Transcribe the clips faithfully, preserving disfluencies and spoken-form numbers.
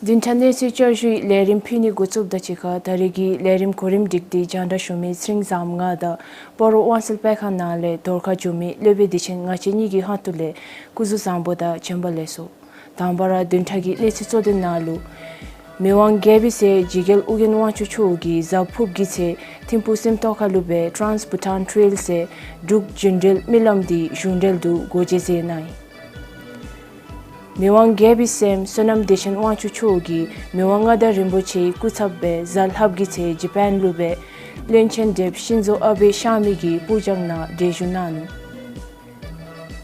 བདུན་ཕྲག་གནས་ཚུལ་བསྐྱར་ཞུའི་ལས་རིམ་ཕུལ་ནི་འགོ་བཙུགསཔ་དང་གཅིག་ཁར་ད་རེས་ཀྱི་ལས་རིམ་གོ་རིམ་སྒྲིག་སྟེ་རྒྱང་བསྒྲགས་ཞུ་མི་ཚེ་རིང་བཟངམོ་ང་དང་སྤ་རོ་དབང་གསལ་སྤེལ་ཁང་ནང་ལས་བརྡ་ཁ་བསྒྱུར་མི་སློབ་དཔོན་བདེ་ཆེན་ང་བཅས་གཉིས་ཀྱི་ཁ་ཐུག་ལས་སྐུ་གཟུགས་བཟང་པོ་དང་བྱོན་པ་ལེགས་སོ། དང་པ་ར་བདུན་ཕྲག་གི་གནས་ཚུལ་གཙོ་དོན་ནང་ལུ། མི་དབང་རྒྱལ་པོའི་སྲས་འཇིགས་རྒྱལ་ཨོ་རྒྱན་དབང་ཕྱུག་མཆོག་གིས་གཟའ་ཕུརཔ་གི་ཚེ་ཐིམ་ཕུག་སེམས་རྟོགས་ཁ་ལུ་སྦེ་Trans Bhutan Trail ཟེར་འབྲུག་རྒྱུན་འགྲུལ་སྨོན་ལམ་འདི་གཞུང་འབྲེལ་དུ་སྒོ་འབྱེད་མཛད་གནང་ཡི། མི་དབང་རྒྱལ་པོའི་སྲསམོ་བསོད་ནམས་བདེ་ཆེན་དབང་ཕྱུག་མཆོག་གིས་མི་དབང་མངའ་བདག་རིན་པོ་ཆེའི་སྐུ་ཚབ་སྦེ་གཟའ་ལྷགཔ་གི་ཚེ་ཇ་པཱན་ལུ་སྦེ་བློན་ཆེན་དེབ་ཤིན་ཛོ་ཨ་བེ་གཤགས་མི་གི་པུར་སྦྱང་ནང་གྲལ་བཞུགས་གནང་ནུག།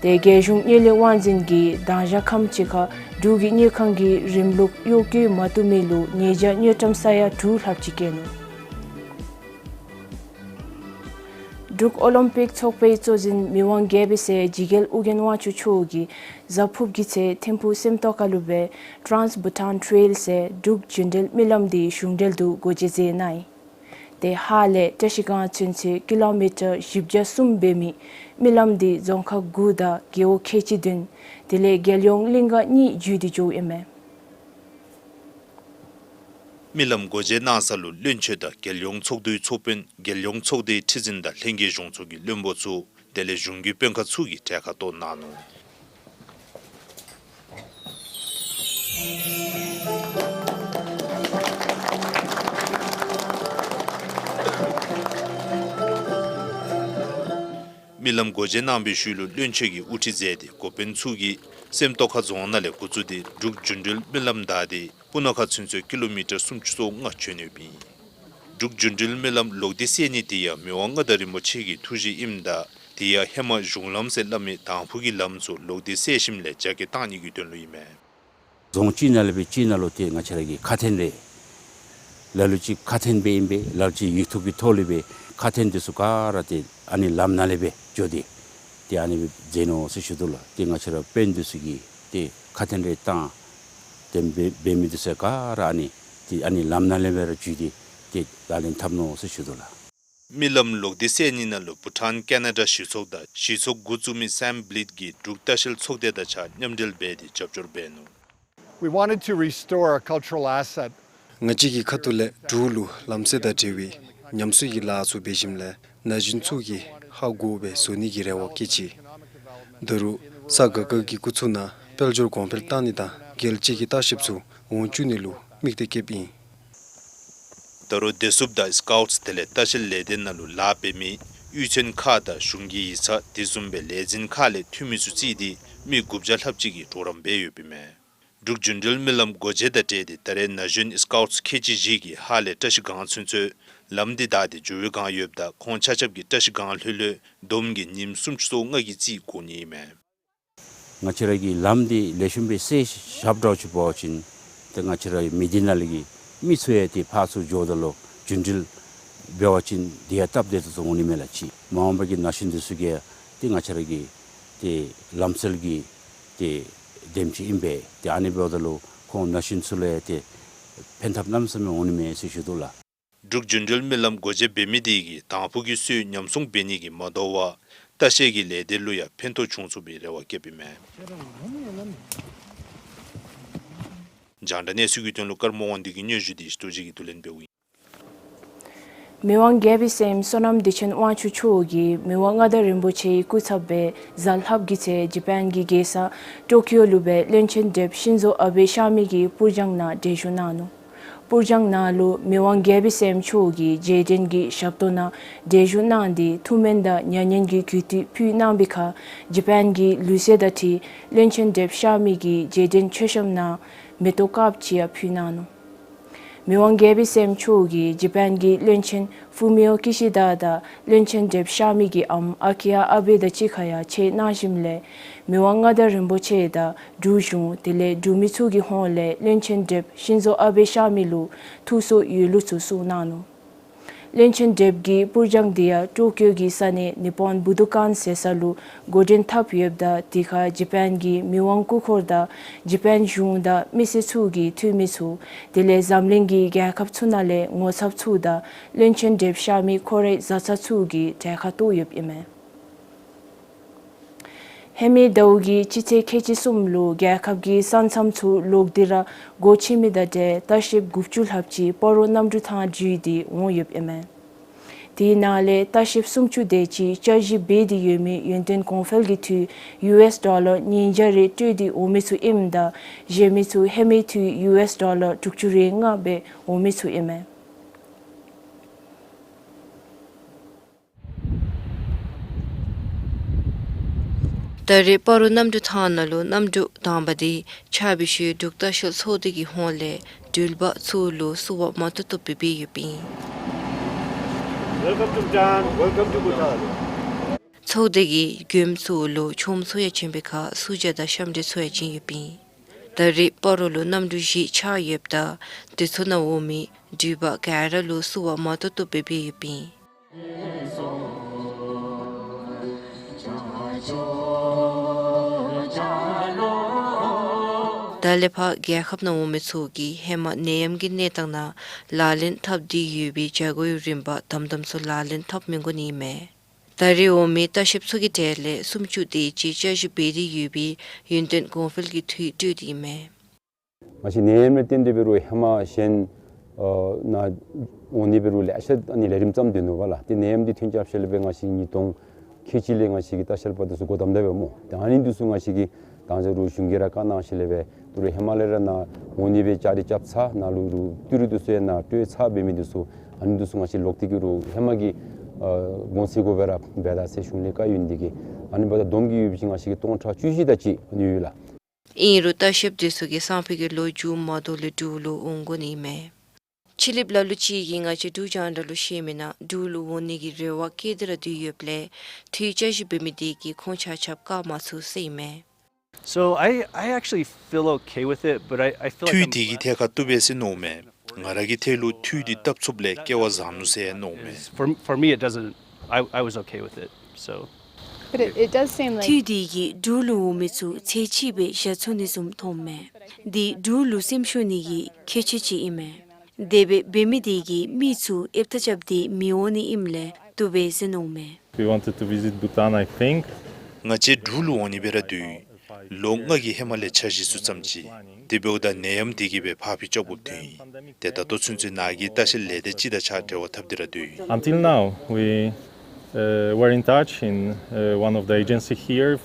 དེ་རྒྱལ་གཞུང་དངུལ་ལས་དབང་འཛིན་གྱིས་དང་ཞག་ཁམས་ཅིག་ཁར་འབྲུག་གི་དངུལ་ཁང་གི་རིམ་ལུགས་གཡོ་སྐྱོད་མ་བཏུབ་མི་ལུ་ཉེས་བྱ་དངུལ་ཀྲམ་ས་ཡ་དྲུག་ལྷགཔ་ཅིག་བཀལ་ནུག། འབྲུག་ཨོ་ལིམ་པིག་ཚོགས་པའི་གཙོ་འཛིན་མི་དབང་རྒྱལ་པོའི་སྲས་འཇིགས་རྒྱལ་ཨོ་རྒྱན་དབང་ཕྱུག་མཆོག་གིས་གཟའ་ཕུརཔ་གི་ཚེ་ཐིམ་ཕུག་སེམས་རྟོགས་ཁ་ལུ་སྦེ་Trans Bhutan Trail ཟེར་འབྲུག་རྒྱུན་འགྲུལ་སྨོན་ལམ་འདི་གཞུང་འབྲེལ་དུ་སྒོ་འབྱེད་མཛད་གནང་ཡི། དེ་ཧཱ་ལས་བཀྲ་ཤིས་སྒང་ཚུན་ཚོད་ཀི་ལོ་མི་ཊར་བཞི་བརྒྱ་གསུམ་འབད་མི་སྨོན་ལམ་འདི་རྫོང་ཁག་དགུ་དང་རྒེད་འོག་ཁལ་གཅིག་བདུན་དེ་ལས་རྒྱལ་ཡོངས་གླིང་ག་གཉིས་བརྒྱུད་དེ་འགྱོཝ་ཨིན་མས། སྨོན་ལམ་སྒོ་འབྱེད་གནང་ས་ལུ་བློན་ཆེན་དང་རྒྱལ་ཡོངས་ཚོགས་འདུའི་ཚོགས་དཔོན་རྒྱལ་ཡོངས་ཚོགས་སྡེའི་ཁྲི་འཛིན་དང་ལྷན་རྒྱས་གཞུང་ཚོགས་ཀྱི་བློན་པོ་ཚུ་དེ་ལས་གཞུང་གི་དཔོན་ཁག་ཚུ་གིས་གྲལ་ཁར་གཏོགས་གནང་ནུག། སྨོན་ལམ་སྒོ་འབྱེད་གནང་བའི་ཤུལ་ལུ་བློན་ཆེན་གྱིས་དབུ་ཁྲིད་མཛད་དེ་འགོ་དཔོན་ཚུ་གིས་སེམས་རྟོགས་ཁ་རྫོང་ནང་ལས་འགོ་བཙུགས་ཏེ་འབྲུག་རྒྱུན་འགྲུལ་སྨོན་ལམ་བདའ་སྟེ་སྤུ་ན་ཁ་ཚུན་ཚོད་ཀི་ལོ་མི་ཊར་སུམ་ཅུ་སོ་ལྔ་བྱོན་ཡོདཔ་ཨིན། འབྲུག་རྒྱུན་འགྲུལ་སྨོན་ལམ་ལོག་སྟེ་སེལ་ནི་དེ་ཡང་མི་དབང་མངའ་བདག་རིན་པོ་ཆེ་གི་ཐུགས་བཞེད་ཨིནམ་ད་དེ་ཡང་ཧེ་མ་གཞུང་ལམ་ཟེར་སླབ་མི་དང་ཕུ་གི་ལམ་ཚུ་ལོག་སྟེ་སེལ་ཞིནམ་ལས་རྒྱ་སྐྱེད་བཏང་ནི་གི་དོན་ལུ་ཨིན་མས། རྫོང་གཅིག་ནང་ལས་སྦེ་གཅིག་ནང་ལུ་ཏེ་ང་བཅས་ར་གི་ཁ་འཕྲིན་རེ། ལ་ལུ་ཅིག་ཁ་འཕྲིན་སྦེ་ཨིན་པས། ལ་ལུ་ཅིག་ཡིག་ཐོག་གི་ཐོག་ལས་སྦེ་ཁ་འཕྲིན་འདི་ཚུ་ག་ར་ཏེ་ཨ་ནི་ལམ་ནང་ལས་སྦེ་འགྱོ་སྟེ་ཏེ་ཨ་ནི་སྦེ་མཛད་ནུག་ཟེར་ཞུ་དོ་ལགས། ཏེ་ང་བཅས་ར་དཔོན་འདི་ཚུ་གིས་ཏེ་ཁ་འཕྲིན་རེ་བཏང་ཏེ་འབད་འབད་མི་འདི་ཚུ་ག་ར་ཨ་ནི་ཏེ་ཨ་ནི་ལམ་ནང་ལས་སྦེ་ར་འགྱོ་སྟེ་ཏེ་ད་ལན་འཐབ་ནུག་ཟེར་ཞུ་དོ་ལགས། སྨོན་ལམ་ལོག་སྟེ་སེལ་ནི་ནང་ལུ་བྷུ་ཊཱན་ཀེ་ན་ཌ་གཞི་ཚོགས་དང་གཞི་ཚོགས་འགོ་བཙུགས་མི་སེམ་བྷི་ལིཊ་ཀྱིས་འབྲུག་ལྟ་བཤལ་ཚོགས་སྡེ་དང་གཅིག་ཁར་མཉམ་འབྲེལ་འབད་དེ་རྒྱབ་སྐྱོར་འབད་ནུག། We wanted to restore a cultural asset. ང་བཅས་ཀྱི་ཁ་ཐུག་ལས་འབྲུག་ལུ་ལམ་སེལ་དང་འབྲེལ་བའི་ཉམས་གསོ་གི་ལཱ་ཚུ་འབད་ཞིནམ་ལས་ན་གཞོན་ཚུ་གིས་ཧ་གོཝ་སྦེ་བཟོ་ནི་གི་རེ་བ་བསྐྱེད་ཅི། ད་རུང་ས་ག་ག་གི་སྐུ་ཚབ་ནང་དཔལ་འབྱོར་གོང་འཕེལ་བཏང་ནི་དང་རྒྱལ་སྤྱི་གི་ལྟ་བཤལཔ་ཚུ་འོང་བཅུག་ནི་ལུ་དམིགས་གཏད་བསྐྱེདཔ་ཨིན། ད་རུང་བདེ་སྲུངཔ་དང་སི་ཀའུཊ་དེ་ལས་ལྟ་བཤལ་ལས་སྡེ་ནང་ལུ་ལཱ་འབད་མི་གཡུས་ཚན་ཁག་དང་གཞུང་གི་ཡིག་ཚང་དེ་བཟུམ་སྦེ་ལས་འཛིན་ཁག་ལས་འཐུས་མི་ཚུ་བརྩིས་ཏེ་མི་དགུ་བརྒྱ་ལྷགཔ་ཅིག་གིས་གྲོགས་རམ་འབད་ཡོདཔ་ཨིན་མས། འབྲུག་རྒྱུན་འགྲུལ་སྨོན་ལམ་སྒོ་འབྱེད་དང་འབྲེལ་ཏེ་ད་རེས་ན་གཞོན་སི་ཀའུཊ་ཁལ་གཅིག་བཞི་གིས་ཧཱ་ལས་བཀྲ་ཤིས་སྒང་ཚུན་ཚོད་ལམ་འདི་བདའ་སྟེ་འགྱོ་བའི་བསྒང་ཡོདཔ་ད་ཁོང་ཆ་ཁྱབ་ཀྱིས་བཀྲ་ཤིས་སྒང་ལྷོད་ལྷོད་བསྡོམས་ཀྱིས་ཉིནམ་སུམ་ཅུ་སོ་ལྔ་གི་རྩིས་འགོར་ནི་ཨིན་མས། ང་བཅས་ར་གི་ལམ་འདི་ལེགས་ཤོམ་སྦེ་སེལ་བཞགཔ་འདྲཝ་ཅིག་འབད་བ་ཅིན་ཏེ་ང་བཅས་ར་མི་སྡེ་ནང་ལས་ཀྱི་མི་ཚུ་ཡང་ཏེ་ཕར་ཚུར་འགྱོཝ་ད་ལུ་རྒྱུན་འགྲུལ་འབད་བ་ཅིན་དེ་ཡང་སྟབས་བདེ་ཏོག་ཏོ་འོང་ནི་མས་ལགས། ཅིག་མ་འོངས་པ་གི་ན་གཞོན་འདི་ཚུ་གིས་ཏེ་ང་བཅས་ར་གི་ཏེ་ལམ་སེལ་གྱི་ཏེ་འདེམས་ཅིག་ཨིན་པས། ཏེ་ཨ་ནི་འབདཝ་ད་ལུ་ཁོང་ན་གཞོན་ཚུ་ལུ་ཡང་ཏེ་ཕན་ཐབས་གནམ་མེད་ས་མེད་འོང་ནི་མས་ཟེར་ཞུ་དོ་ལགས། འབྲུག་རྒྱུན་འགྲུལ་སྨོན་ལམ་སྒོ་འབྱེད་འབད་མི་དེ་གིས་དང་ཕུ་གི་སོའི་ཉམས་སྲུང་འབད་ནི་གི་མ་དོ་བར་ལྟ་བཤལ་གྱི་ལས་སྡེ་ལུ་ཡང་ཕན་ཐོགས་བྱུང་ཚུགས་པའི་རེ་བ་བསྐྱེདཔ་ཨིན་མས། རྒྱང་བསྒྲགས་གནས་ཚུལ་གྱི་དོན་ལུ་ཀརྨ་དབང་འདུས་ཀྱི་སྙན་ཞུ་དེ་ཞི་རྡོ་རྗེ་གིས་བསྡུ་ལེན་འབདཝ་ཨིན། མི་དབང་རྒྱལ་པོའི་སྲསམོ་བསོད་ནམས་བདེ་ཆེན་དབང་ཕྱུག་མཆོག་གིས་མི་དབང་མངའ་བདག་རིན་པོ་ཆེའི་སྐུ་ཚབ་སྦེ་གཟའ་ལྷགཔ་གི་ཚེ་ཇ་པཱན་གྱི་རྒྱལ་ས་ཊོ་ཀིའོ་ལུ་སྦེ་བློན་ཆེན་དེབ་ཤིན་ཛོ་ཨ་བེ་གཤགས་མི་གི་པུར་སྦྱང་ནང་གྲལ་བཞུགས་གནང་ནུག། པུར་སྦྱང་ནང་ལུ་མི་དབང་རྒྱལ་པོའི་སྲསམོ་མཆོག་གིས་རྗེས་དྲན་གྱི་ཞབས་ཏོག་ནང་གྲལ་བཞུགས་གནང་སྟེ་ཐུགས་སྨོན་དང་མྱ་ངན་གྱི་གུས་བཏུད་ཕུལ་གནང་བའི་ཁར་ཇ་པཱན་གྱི་ལུགས་སྲོལ་དང་འཁྲིལ་བློན་ཆེན་དེབ་གཤགས་མི་གི་རྗེས་དྲན་མཆོད་བཤམ་ནང་མེ་ཏོག་དཀརཔོ་ཅིག་ཡང་ཕུལ་གནང་ནུག། མི་དབང་རྒྱལ་པོའི་སྲསམོ་མཆོག་གིས་ཇ་པཱན་གྱི་བློན་ཆེན་ཕུ་མིའོ་ཀི་ཤི་དཱ་དང་བློན་ཆེན་དེབ་གཤགས་མི་གི་ཨམ་ཨ་ཀི་ཡ་ཨ་བེ་དང་གཅིག་ཁར་ཡང་མཇལ་གནང་ཞིནམ་ལས་མི་དབང་མངའ་བདག་རིན་པོ་ཆེ་དང་འབྲུག་གཞུང་དེ་ལས་འབྲུག་མི་ཚུ་གི་ཧོངས་ལས་བློན་ཆེན་དེབ་ཤིན་ཛོ་ཨ་བེ་གཤགས་མི་ལུ་ཐུགས་གསོ་ཡོད་ལུགས་ཚུ་གསུངས་གནང་ནུག། བློན་ཆེན་དེབ་ཀྱི་པུར་སྦྱང་དེ་ཡང་ཊོ་ཀིའོ་གི་ས་གནས་ནི་པཱོན་བུ་དོ་ཀཱན་ཟེར་ས་ལུ་འགོ་འདྲེན་འཐབ་ཡོདཔ་ད་དེ་ཁར་ཇ་པཱན་གྱི་མི་དབང་སྐུ་འཁོར་དང་ཇ་པཱན་གཞུང་དང་མི་སེར་ཚུ་གི་འཐུས་མི་ཚུ་དེ་ལས་འཛམ་གླིང་གི་རྒྱལ་ཁབ་ཚུ་ནང་ལས་ངོ་ཚབ་ཚུ་དང་བློན་ཆེན་དེབ་གཤགས་མི་ཁོ་རའི་བཟའ་ཚང་ཚུ་གིས་གྲལ་ཁར་གཏོགས་ཡོདཔ་ཨིན་མས། ཧེ་མའི་ཟླཝ་གི་སྤྱི་ཚེས་ཁལ་གཅིག་གསུམ་ལུ་རྒྱལ་ཁབ་ཀྱི་ས་མཚམས་ཚུ་ལོག་སྟེ་ར་སྒོ་ཕྱེ་མི་དང་འབྲེལ་ལྟ་བཤལཔ་དགུ་བཅུ་ལྷགཔ་ཅིག་སྤ་རོ་གནམ་གྲུ་ཐང་འཛུལ་ཏེ་འོང་ཡོདཔ་ཨིན་མས། དེའི་ནང་ལས་ལྟ་བཤལཔ་སུམ་ཅུ་དེ་ཅིག་བཅའ་གཞི་འབད་དེ་ཡོད་མི་ཡུན་བརྟན་གོང་འཕེལ་གྱི་འཐུས་ཡུ་ཨེསི་ཌོ་ལར་ཉིས་བརྒྱ་རེ་སྤྲོད་དེ་འོང་མི་ཚུ་ཨིནམ་ད་གཞན་མི་ཚུ་ཧེ་མའི་འཐུས་ཡུ་ཨེསི་ཌོ་ལར་དྲུག་ཅུ་རེ་ལྔ་སྦེ་འོང་མི་ཚུ་ཨིན་མས། ད་རེས་སྤ་རོ་གནམ་གྲུ་ཐང་ནང་ལུ་གནམ་གྲུ་དང་པ་དེ་ཆགས་པའི་ཤུལ་འབྲུག་ལྟ་བཤལ་ཚོགས་སྡེ་གི་ཧོངས་ལས་འགྲུལ་པ་ཚུ་ལུ་བསུ་བ་མང་ཏོག་ཏོ་སྦེ་འབད་ཡོདཔ་ཨིན། Welcome to Bhutan. Welcome to Bhutan. ཚོགས་སྡེ་གིས་མགྱོནམ་ཚུ་ལུ་ཆོངམ་ཚུ་ཡང་བྱིན་པའི་ཁར་བསུ་ཇ་དང་ཤམ་འབྲས་ཚུ་ཡང་བྱིན་ཡོདཔ་ཨིན། ད་རེས་སྤ་རོ་ལུ་གནམ་གྲུ་བཞི་ཆགས་ཡོདཔ་ད་དེ་ཚུ་ནང་འོང་མི་འགྲུལ་པ་ག་ར་ལུ་བསུ་བ་མང་ཏོག་ཏོ་སྦེ་འབད་ཡོདཔ་ཨིན། ད་ལས་ཕར་རྒྱལ་ཁབ་ནང་འོང་མི་ཚུ་གིས་ཧེ་མ་ནད་ཡམས་ཀྱི་གནས་སྟངས་ནང་ལག་ལེན་འཐབ་སྟེ་ཡོད་པའི་བྱ་སྒོའི་རིམ་པ་དམ་དམ་ཚུ་ལག་ལེན་འཐབ་མི་དགོ་ནི་ཨིན་མས། ད་རེས་འོང་མི་ལྟ་བཤལཔ་ཚུ་གི་གྲས་ལས་སུམ་ཅུ་དེ་ཅིག་བཅའ་གཞི་འབད་དེ་ཡོད་པའི་ཡུན་བརྟན་གོང་འཕེལ་གྱི་འཐུས་སྤྲོད་དེ་ཨིན་མས། ང་བཅས་ནད་ཡམས་ལས་བརྟེན་ཏེ་འབད་རུང་ཧེ་མ་གཞན་ཨ་ནཱ་འོང་ནི་འབད་རུང་ལེ་ཤ་ཨ་ནི་ལས་རིམ་བརྩམས་ཏེ་ནུག་པ་ལགས། ཏེ་ནད་ཡམས་འདི་ཐོན་རྐྱབ་ཞིནམ་ལས་འབད་ང་བཅས་ཉིས་སྟོང་ཁལ་གཅིག་ལས་ང་བཅས་ཀྱི་ལྟ་བཤལ་པ་འདི་ཚུ་སྒོ་བསྡམ་ད་འབདཝ་སྨོ། ཏེ་ཨ་ནི་འདི་ཚུ་ང་བཅས་ཀྱིས་ད་ཅི་རུང་གཞུང་གིས་ར་བཀའ་གནང་ཞིནམ་ལས་འབད་ད་རུང་ཧེ་མ་ལས་ར་ནཱ་འོང་ནི་སྦེ་བཅའ་སྒྲིག་རྐྱབ་ཚར་ནཱ་ལུ་རུང་ཏི་རུ་འདི་ཚུ་ཡང་ནཱ་སྤྲོད་ཚར་འབད་མི་འདི་ཚུ་ཨ་ནི་འདི་ཚུ་ང་བཅས་ལོག་སྟེ་གི་རུང་ཧེ་མ་གི་ཨ་གོང་ཚད་གུ་སྦེ་ར་འབད་ད་ཟེར་གཞུང་ལས་བཀའ་ཡོད་ནི་དེ་གིས་ཨ་ནི་འབདཝ་ད་བསྡོམས་ཀྱིས་ཡོད་པ་ཅིན་ང་བཅས་ཀྱི་སྟོང་ཕྲག་བཅུ་བཞི་དེ་ཅིག་ཨ་ནི་ཡོད་ལགས། ཨིན་རུང་ལྟ་བཤལཔ་འདི་ཚུ་གིས་སང་ཕོད་ཀྱི་ལོ་མཇུག་མ་དོ་ལས་འབྲུག་ལུ་འོང་དགོ་ནི་ཨིན་མས། ཕྱི་གླིངཔ་ལ་ལུ་ཅིག་གིས་ང་བཅས་འབྲུག་རྒྱང་བསྒྲགས་ལུ་བཤད་མི་ནང་འབྲུག་ལུ་འོང་ནི་གི་རེ་བ་བསྐྱེད་དེ་ར་སྡོད་ཡོདཔ་ལས་འཐུས་བཅའ་གཞི་འབད་མི་དེ་གིས་ཁོང་ཆ་ཁྱབ་བཀའ་མ་ཚུགས་ཟེར་ཨིན་མས། So I, I actually feel okay with it, but I, I feel like འཐུས་དེ་གིས་ཐད་ཁར་བཏུབ་པས་ཟེར་མནོཝ་མས། ང་ར་གི་ཐད་ལུ་འཐུས་འདི་བཏབ་ཚུགསཔ་ལས་སྐལ་བ་བཟང་ནུག་ཟེར་མནོཝ་མས། For, for me, it doesn't, I, I was okay with it, so. But it, it does seem like འཐུས་དེ་གིས་འབྲུག་ལུ་འོང་མི་ཚུ་ཚད་ཅིག་སྦེ་བཞག་ཚུགས་ནི་བཟུམ་མཐོངམ་མས། འདི་འབྲུག་ལུ་སེམས་ཤོར་ནི་གི་ཁྱད་ཆོས་ཅིག་ཨིན་མས། དེ་སྦེ་འབད་མི་དེ་གིས་མི་ཚུ་ཨེབ་ཐ་རྐྱབ་སྟེ་མི་འོང་ནི་ཨིནམ་ལས་བཏུབ་པས་ཟེར་མནོཝ་མས། We wanted to visit Bhutan, I think. ང་བཅས་འབྲུག་ལུ་འོང་ནི་སྦེ་ར་སྡོད་ཡི། ལོ་ལྔ་གི་ཧེ་མ་ལས་འཆར་གཞི་ཚུ་བརྩམས་ཅི། དེ་འབདཝ་ད་ནད་ཡམས་དེ་གིས་སྦེ་ཕར་འགྱངས་འགྱངས་འགྱངས་འགྱངས་ཐོན་ཡི། ཏེ་ད་ལྟོ་ཚུན་ཚོད་ནཱ་གི་ལྟ་བཤལ་ལས་སྡེ་ཅིག་དང་གཅིག་ཁར་འབྲེལ་བ་འཐབ་སྟེ་ར་སྡོད་ཡི། Until now, we, uh, were in touch in, uh, one of the agency here.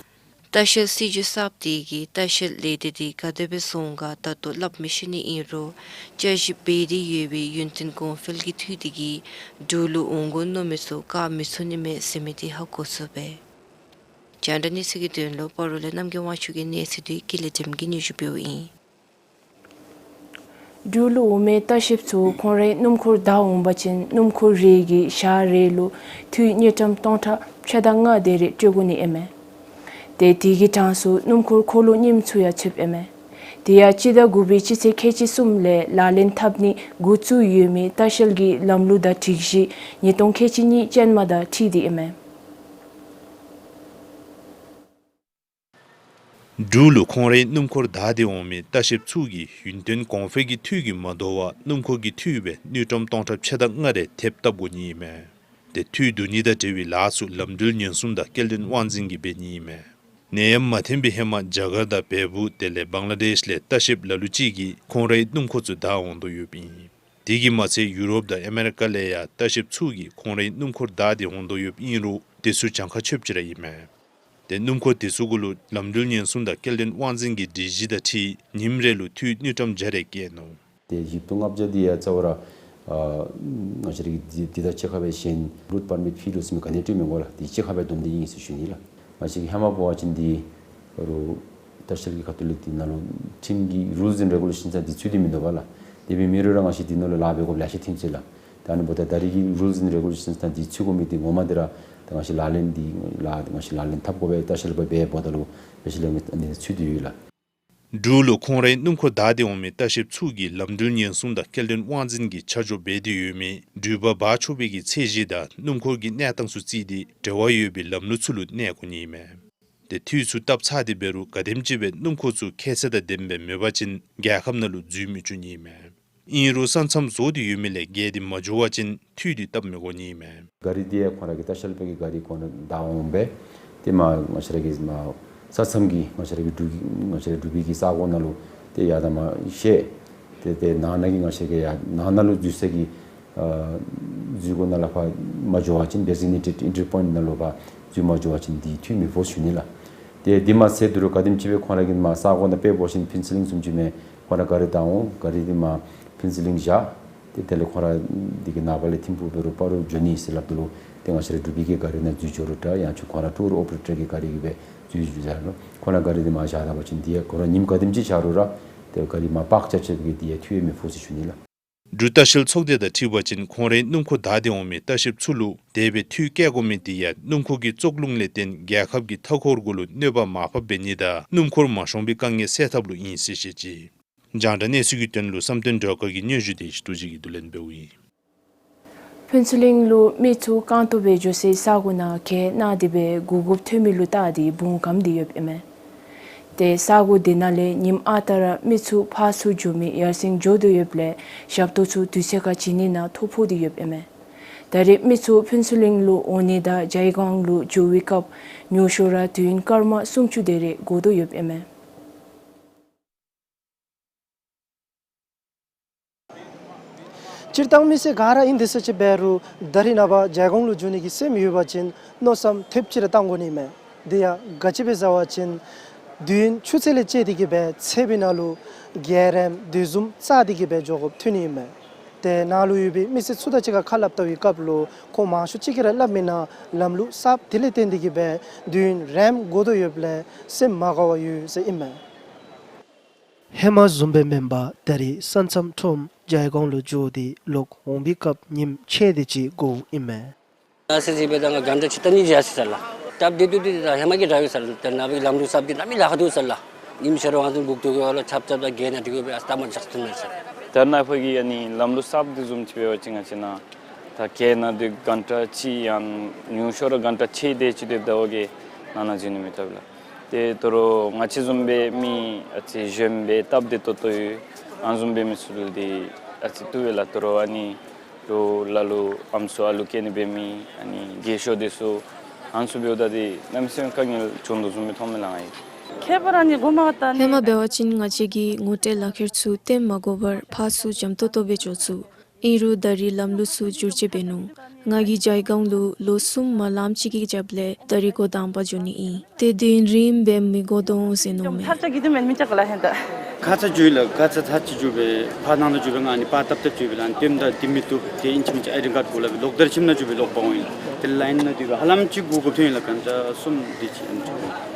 ལྟ་བཤལ་སྲིད་བྱུས་གསརཔ་དེ་གིས་ལྟ་བཤལ་ལས་སྡེ་དེ་ག་དེ་སྦེ་བཟོ་འོང་ག་ད་ལྟོ་སླབ་མི་ཤེས་ནི་ཨིན་རུང་བཅའ་གཞི་འབད་དེ་ཡོད་པའི་ཡུན་བརྟན་གོང་འཕེལ་གྱི་འཐུས་དེ་གིས་འབྲུག་ལུ་འོང་དགོ་མནོ་མི་ཚུ་བཀག་མི་ཚུགས་ནི་མས་ཟེར་མི་དེ་ཧ་གོ་ཚུགས་པས། རྒྱང་བསྒྲགས་གནས་ཚུལ་གྱི་དོན་ལུ་སྤ་རོ་ལས་རྣམ་རྒྱལ་དབང་ཕྱུག་གི་གནས་ཚུལ་དེ་ཀུན་ལེགས་སྒྲོལམ་གིས་སྙན་ཞུ་འབདཝ་ཨིན། འབྲུག་ལུ་འོང་མི་ལྟ་བཤལཔ་ཚུ་ཁོང་རའི་སྣུམ་འཁོར་བདའ་འོང་པ་ཅིན་སྣུམ་འཁོར་རེ་གི་ཞག་རེ་ལུ་འཐུས་དངུལ་ཀྲམ་སྟོང་ཕྲག་ཕྱེད་དང་ལྔ་དེ་རེ་སྤྲོད་དགོ་ནི་ཨིན་མས། ཏེ་དེ་གི་གྲངས་སུ་སྣུམ་འཁོར་འཁོར་ལོ་རྙིངམ་ཚུ་ཡང་ཚུདཔ་ཨིན་མས། དེ་ཡང་སྤྱི་ཟླ་དགུ་པའི་སྤྱི་ཚེས་ཁལ་གཅིག་གསུམ་ལས་ལག་ལེན་འཐབ་ནི་འགོ་བཙུགས་ཡོད་མི་ལྟ་བཤལ་གྱི་ལམ་ལུགས་དང་སྒྲིག་གཞི་ཉིས་སྟོང་ཁལ་གཅིག་གཉིས་ཅན་མ་དང་འཁྲིལ་ཏེ་ཨིན་མས། འབྲུག་ལུ་ཁོང་རའི་སྣུམ་འཁོར་བདའ་སྟེ་འོང་མི་ལྟ་བཤལཔ་ཚུ་གིས་ཡུན་བརྟན་གོང་འཕེལ་གྱི་འཐུས་ཀྱིས་མ་དོ་བར་སྣུམ་འཁོར་གྱི་འཐུས་སྦེ་དངུལ་ཀྲམ་སྟོང་ཕྲག་ཕྱེད་དང་ལྔ་རེ་ཐེབས་བཏབ་དགོ་ནི་ཨིན་མས། ཏེ་འཐུས་བསྡུ་ནི་དང་འབྲེལ་བའི་ལཱ་ཚུ་ལམ་འགྲུལ་ཉེན་སྲུང་དང་སྐྱེལ་འདྲེན་དབང་འཛིན་གྱིས་འབད་ནི་ཨིན་མས། ནད་ཡམས་མ་ཐོན་པའི་ཧེ་མ་རྒྱ་གར་དང་བལ་པོ་དེ་ལས་བང་ལ་དེཤ་ལས་ལྟ་བཤལཔ་ལ་ལུ་ཅིག་གིས་ཁོང་རའི་སྣུམ་འཁོར་ཚུ་བདའ་འོང་དོ་ཡོདཔ་ཨིན། དེ་གིས་མ་ཚད་ཡུ་རོབ་དང་ཨ་མེ་རི་ཀ་ལས་ཡང་ལྟ་བཤལཔ་ཚུ་གིས་ཁོང་རའི་སྣུམ་འཁོར་བདའ་སྟེ་འོང་དོ་ཡོདཔ་ཨིན་རུང་དེ་ཚུ་གྱངས་ཁ་ཆོདཔ་ཅིག་ར་ཨིན་མས། ཏེ་སྣུམ་འཁོར་དེ་ཚུ་གུ་ལུ་ལམ་འགྲུལ་ཉེན་སྲུང་དང་སྐྱེལ་འདྲེན་དབང་འཛིན་གྱི་སྒྲིག་གཞི་དང་འཁྲིལ་ཉིནམ་རེ་ལུ་འཐུས་དངུལ་ཀྲམ་བརྒྱ་རེ་བཀལ་ནུག། ཏེ་བཞི་བཅུ་ལྔ་བརྒྱ་འདི་ཡང་རྩ་བ་ར་ཨ་ང་བཅས་ར་གི་འདི་འདི་དང་གཅིག་ཁར་སྦེ་གཞན་རུཊ་པར་མིཊ་ཕི་ལུ་ཟེར་མི་ག་ནི་སྤྲོད་མི་དགོ་ལགས། འདི་གཅིག་ཁར་སྦེ་བསྡོམས་ཏེ་ཨིན་ཟེར་ཞུ་ནི་ལགས། ང་བཅས་ཀྱི་ཧེ་མ་འབད་བ་ཅིན་འདི་རུང་ལྟ་བཤལ་གྱི་ཁ་ཐུག་ལས་འདི་ནང་ལུ་ཁྲིམས་ཀྱི་རུལསི་ཨེནཌ་རེ་གུ་ལེ་ཤཱནསི་ཡང་འདི་ཚུད་དེ་མིན་འདུག་པ་ལགས། དེ་འབད་མི་རུང་ར་ང་བཅས་འདི་ནང་ལུ་ལཱ་འབད་དགོཔ་ལེ་ཤ་ཐོན་ཅི་ལགས། ད་ཨ་ནི་འབདཝ་ད་ད་རེས་ཀྱི་རུལསི་ཨེནཌ་རེ་གུ་ལེ་ཤཱནསི་ནང་འདི་ཚུད་དགོ་མི་འདི་ངོ་མ་འདི་ར་ད་ང་བཅས་ལག་ལེན་འདི་ལག་ང་བཅས་ལག་ལེན་འཐབ་དགོ་པའི་ལྟ་བཤལ་པ་འབད་འབདཝ་ད་ལུ་སྤེ་ཤལ་ཨེགཊ་འདི་ཚུད་དེ་ཡོད་ལགས། འབྲུག་ལུ་ཁོང་རའི་སྣུམ་འཁོར་བདའ་སྟེ་འོང་མི་ལྟ་བཤལཔ་ཚུ་གིས་ལམ་འགྲུལ་ཉེན་སྲུང་དང་སྐྱེལ་འདྲེན་དབང་འཛིན་གྱིས་ཆ་འཇོག་འབད་དེ་ཡོད་མི་འགྲུལ་པ་འབག་ཆོག་པའི་གི་ཚད་གཞི་དང་སྣུམ་འཁོར་གྱི་གནས་སྟངས་ཚུ་བརྩིས་ཏེ་འབྲེལ་བ་ཡོད་པའི་ལམ་ལུགས་ཚུ་ལུ་གནས་དགོ་ནི་ཨིན་མས། ཏེ་འཐུས་ཚུ་བཏབ་ཚར་ཏེ་འབད་རུང་ག་དེམ་ཅིག་སྦེ་སྣུམ་འཁོར་ཚུ་ཁྱད་ཚད་དང་ལྡནམ་སྦེ་མེད་པ་ཅིན་རྒྱལ་ཁབ་ནང་ལུ་འཛུལ་མི་བཅུག་ནི་ཨིན་མས། ཨིན་རུང་ས་མཚམས་བཟོ་སྟེ་ཡོད་མི་ལས་བརྒལ་ཏེ་མ་འགྱོ་བ་ཅིན་འཐུས་འདི་བཏབ་མི་དགོ་ནི་ཨིན་མས། གཱ་རི་འདི་ཡང་ཁོང་ར་གི་ལྟ་བཤལ་པའི་གི་གཱ་རི་ཁོང་ར་བདའ་འོང་སྦེ་ཏེ་མར་ང་བཅས་ར་གི་མར་ ས་མཚམས་ཀྱི་ང་བཅས་ར་གི་འབྲུག་ང་བཅས་ར་འབྲུག་པའི་གི་ས་གོ་ནང་ལུ་ཏེ་ཡར་དང་མར་བཤལ། ཏེ་ཏེ་ནང་ན་གི་ང་བཅས་ཀྱི་ཡར་ནང་ན་ལུ་འཛུལ་ས་གི་ཨ་འཛུལ་སྒོ་ནང་ལས་ཕར་མ་འགྱོ་བ་ཅིན་ཌི་ཟི་གི་ནེ་ཊེཌ་ཨེན་ཊི་རི་པོའིནཊ་ནང་ལུ་ཕར་འཛུལ་མ་འགྱོ་བ་ཅིན་འདི་འཐུས་མི་ཕོག་ཟེར་ཞུ་ནི་ལགས། ཏེ་འདི་མ་ཚད་ད་རུང་ག་དེམ་ཅིག་སྦེ་ཁོང་ར་གིས་མར་ས་གོ་ནང་འབད་འབད་ཞིནམ་ཕུན་ཚོགས་གླིང་བཟུམ་ཅིག་མས། ཁོང་ར་གཱ་རི་བཏང་འོང་། གཱ་རི་འདི་མར་ཕུན་ཚོགས་གླིང་བཞག། ཏེ་དེ་ལས་ཁོང་ར་འདི་གི་ནངས་པ་ལས་ཐིམ་ཕུག་འབད་རུང་སྤ་རོ་འགྱོ་ནི་ཟེར་སླབ་ད་ལུ་ཏེ་ང་བཅས་ར་འབྲུག་པའི་གི་གཱ་རི་ནང་འཛུལ་འགྱོ་རུང་འདྲ། ཡང་ཅིན་ཁོང་ར་ཊུར་ཨོ་པ་རེ་ཊར་གི་གཱ་རི་གིས་སྦེ་འཛུལ་འགྱོ་རུང་འདྲ། ཁོང་ར་གཱ་རི་འདི་མར་བཞག་ད་པ་ཅིན་འདི་ཡང་ཁོང་ར་ཉིནམ་ག་དེམ་ཅིག་བཞག་རུང་ར་ཏེ་གཱ་རི་མར་པཱརཀ་རྐྱབ་རྐྱབ་པའི་འདི་ཡང་འཐུས་ཡང་མི་ཕོག་ཟེར་ཞུ་ནི་ལགས། འབྲུག་ལྟ་བཤལ་ཚོགས་སྡེ་དང་འཁྲིལ་བ་ཅིན་ཁོང་རའི་སྣུམ་འཁོར་བདའ་སྟེ་འོང་མི་ལྟ་བཤལཔ་ཚུ་ལུ་དེ་སྦེ་འཐུས་བཀལ་དགོ་མི་འདི་ཡང་སྣུམ་འཁོར་གྱི་བཙོག་རླུང་ལས་བརྟེན་རྒྱལ་ཁབ་ཀྱི་མཐའ་འཁོར་གུ་ལུ་གནོད་པ་མར་ཕབ་འབད་ནི་དང་སྣུམ་འཁོར་མ་ཤོང་པའི་དཀའ་ངལ་སེལ་ཐབས་ལུ་ཨིན་ཟེར་བཤད་ཅི། རྒྱང་བསྒྲགས་གནས་ཚུལ་གྱི་དོན་ལུ་བསམ་གཏན་སྒྲོལ་དཀར་གྱི་སྙན་ཞུ་དེ་ཞི་ཏུ་ཅིག་གིས་བསྡུ་ལེན་འབདཝ་ཨིན། ཕུན་ཚོགས་གླིང་ལུ་མི་ཚུ་རྐང་སྟོང་སྦེ་འགྱོ་སའི་ས་གོ་ནང་གྱལ་ནང་སྟེ་སྦེ་གོ་སྐབས་ཐོན་མི་ལུ་བལྟ་སྟེ་བུང་བཀབ་སྟེ་ཡོདཔ་ཨིན་མས། ཏེ་ས་གོ་དེ་ནང་ལས་ཉིནམ་ཨ་རྟག་ར་མི་ཚུ་ཕར་ཚུར་འགྱོ་མི་ཡར་སེང་འགྱོ་དོ་ཡོདཔ་ལས་ཞབས་ཏོག་ཚུ་དུས་ཚོད་ཁར་བྱིན་ནི་ནང་ཐོ་ཕོག་སྟེ་ཡོདཔ་ཨིན་མས། ད་རེས་མི་ཚུ་ཕུན་ཚོགས་གླིང་ལུ་འོང་ནི་དང་ཇའི་སྒང་ལུ་འགྱོ་བའི་སྐབས་ཉུང་ཤོས་ར་དུས་ཡུན་སྐར་མ་སུམ་ཅུ་དེ་རེ་འགོར་དོ་ཡོདཔ་ཨིན་མས། སྤྱིར་བཏང་མི་སེར་ག་ར་ཨིན་དེ་ཟེར་ཅིག་འབད་རུང་ད་རེས་ནངས་པ་ཇའི་སྒང་ལུ་འགྱོ་ནི་གི་སེམས་ཡོད་པ་ཅིན་མནོ་བསམ་ཐེབས་ཅིག་ར་བཏང་དགོ་ནི་མས། དེ་ཡང་ག་ཅི་སྦེ་ཟེར་བ་ཅིན་དུས་ཡུན་ཆུ་ཚོད་ལས་བཅད་དེ་གི་སྦེ་ཚེ་བའི་ནང་ལུ་གྱལ་རནམ་དེ་བཟུམ་རྩ་དེ་གི་སྦེ་འགྱོ་དགོཔ་ཐོན་ནི་ཨིན་མས། ཏེ་ནཱ་ལུ་ཡོད་པའི་མི་སེར་ཚུ་དང་གཅིག་ཁར་ཁ་སླབ་བལྟ་བའི་སྐབས་ལུ་ཁོང་མང་ཤོས་ཅིག་གིས་ར་སླབ་མི་ནང་ལམ་ལུགས་གསརཔ་དེ་ལས་བརྟེན་ཏེ་གི་སྦེ་དུས་ཡུན་རནམ་འགོར་དོ་ཡོདཔ་ལས་སེམས་མ་དགའ་བར་ཡོད་ཟེར་ཨིན་མས། ཧེ་མ་བཟུམ་སྦེ་མེན་པར་ད་རེས་ས་མཚམས་ཁྲོམ་ཇའི་སྒང་ལུ་འགྱོ་སྟེ་ལོག་འོང་པའི་སྐབས་ཉིནམ་ཕྱེད་དེ་ཅིག་འགོརཝ་ཨིན་མས། ཨ་ཙི་ཅིག་འབད་ད་ང་གྷན་ཊ་ཕྱེད་དང་གཉིས་ཅིག་ཡར་སོ་ཡི་ཟེར་ལགས། སྟབས་བདེ་ཏོག་ཏོ་འདི་ད་ཧེ་མ་གི་འདྲ་ཡོད་ཟེར་ལགས། ད་ནངས་པ་གི་ལམ་ལུགས་གསརཔ་འདི་གནམ་མེད་ས་མེད་ལཱ་ཁག་འདུག་ཟེར་ལགས། ཉིནམ་ཕྱེད་ར་ང་བཅས་འགོར་དོ་གི་ལགས། ཆབ་ཆབ་དང་གྱལ་ནང་འདི་གུ་སྦེ་ཨ་སྟབས་མ་བདེ་ཐོན་མས་ཟེར། ད་ནཱ་ཕར་གི་ཨ་ནི་ལམ་ལུགས་གསརཔ་འདི་བཟུམ་ཅིག་འབད་བ་ཅིན་ང་བཅས་ནཱ་ད་གྱལ་ནང་འདི་གྷན་ཊ་གཅིག་ཡང་ཉུང་ཤོས་ར་གྷན་ཊ་ཕྱེད་དེ་ཅིག་སྡོདཔ་ད་འོ་གི་ནང་ན་འཛུལ་ནི་མེད་དོ་ལགས། ཏེ་དོ་རུང་ང་བཅས་བཟུམ་སྦེ་མི་ཨ་ཙི་གཞོནམ་སྦེ་སྟབས་བདེ་ཏོག་ཏོ་ཡོད་ཨ་ནི་བཟུམ་སྦེ་མི་ཚུ་ལུ་འདི་ཨ་ཙི་བཏུབ་པས་ལགས། དོ་རུང་ཨ་ནི་ལོ་ལ་ལུ་ཨམ་སྲུ་ཨ་ལུ་སྐྱེ་ནི་འབད་མི་ཨ་ནི་རྒས་ཤོས་འདི་ཚུ་ཨ་ནི་ཚུ་འབདཝ་ད་འདི་གནམ་མེད་ས་མེད་དཀའ་ངལ་བྱུང་དོ་བཟུམ་སྦེ་མཐོངམ་མས་ལགས་ང་གིས། ཁྱད་པར་ཨ་ནི་གོ་མ་བཏང་ནི། ཧེ་མ་འབད་བ་ཅིན་ང་བཅས་ཀྱིས་ངོ་སྤྲོད་ལག་ཁྱེར་ཚུ་སྟོན་མ་དགོ་པར་ཕར་ཚུར་འཇམ་ཏོང་ཏོ་སྦེ་འགྱོ་ཚུགས། ཨིན་རུང་ད་རེས་ལམ་ལུགས་ཚུ་བསྒྱུར་བཅོས་འབད་ནུག། ང་གིས་ཇའི་སྒང་ལུ་ལོ་གསུམ་མ་ལངམ་ཅིག་གི་རྒྱབ་ལས་ད་རེས་འགོ་དང་པ་འགྱོ་ནི་ཨིན། ཏེ་དུས་ཡུན་རིངམོ་སྦེ་མི་འགོར་དོ་འོང་ཟེར་མནོཝ་མས། ཁ་ཙ་འགྱོ་ཡི་ལགས། ཁ་ཙ་ཐག་ཅིག་འགྱོ་སྦེ་ཕར་ནང་ན་འགྱོ་སྦེ་ང་ཨ་ནི་པར་བཏབ་བཏབ་འགྱོ་སྦེ་ལགས། ཨ་ནི་སྟོནམ་ད་འདི་མི་བཏུབ། ཏེ་ཨིན་ཅི་མིན་ཅི་ཨའི་ཌི་ཀཱཌ་དགོ་སླབ་སྦེ་ལོག་ད་རེས་ཁྱིམ་ནང་འགྱོ་སྦེ་ལོག་པར་འོང་ཡི་ལགས། ཏེ་ལའིན་ནང་འདི་སྦེ་ཧ་ལམ་ཅིག་འགོར་དགོཔ་ཐོན་ཡི་ལགས། གྷན་ཊ་གསུམ་དེ་ཅིག་ཨ་ནི་ཚུ།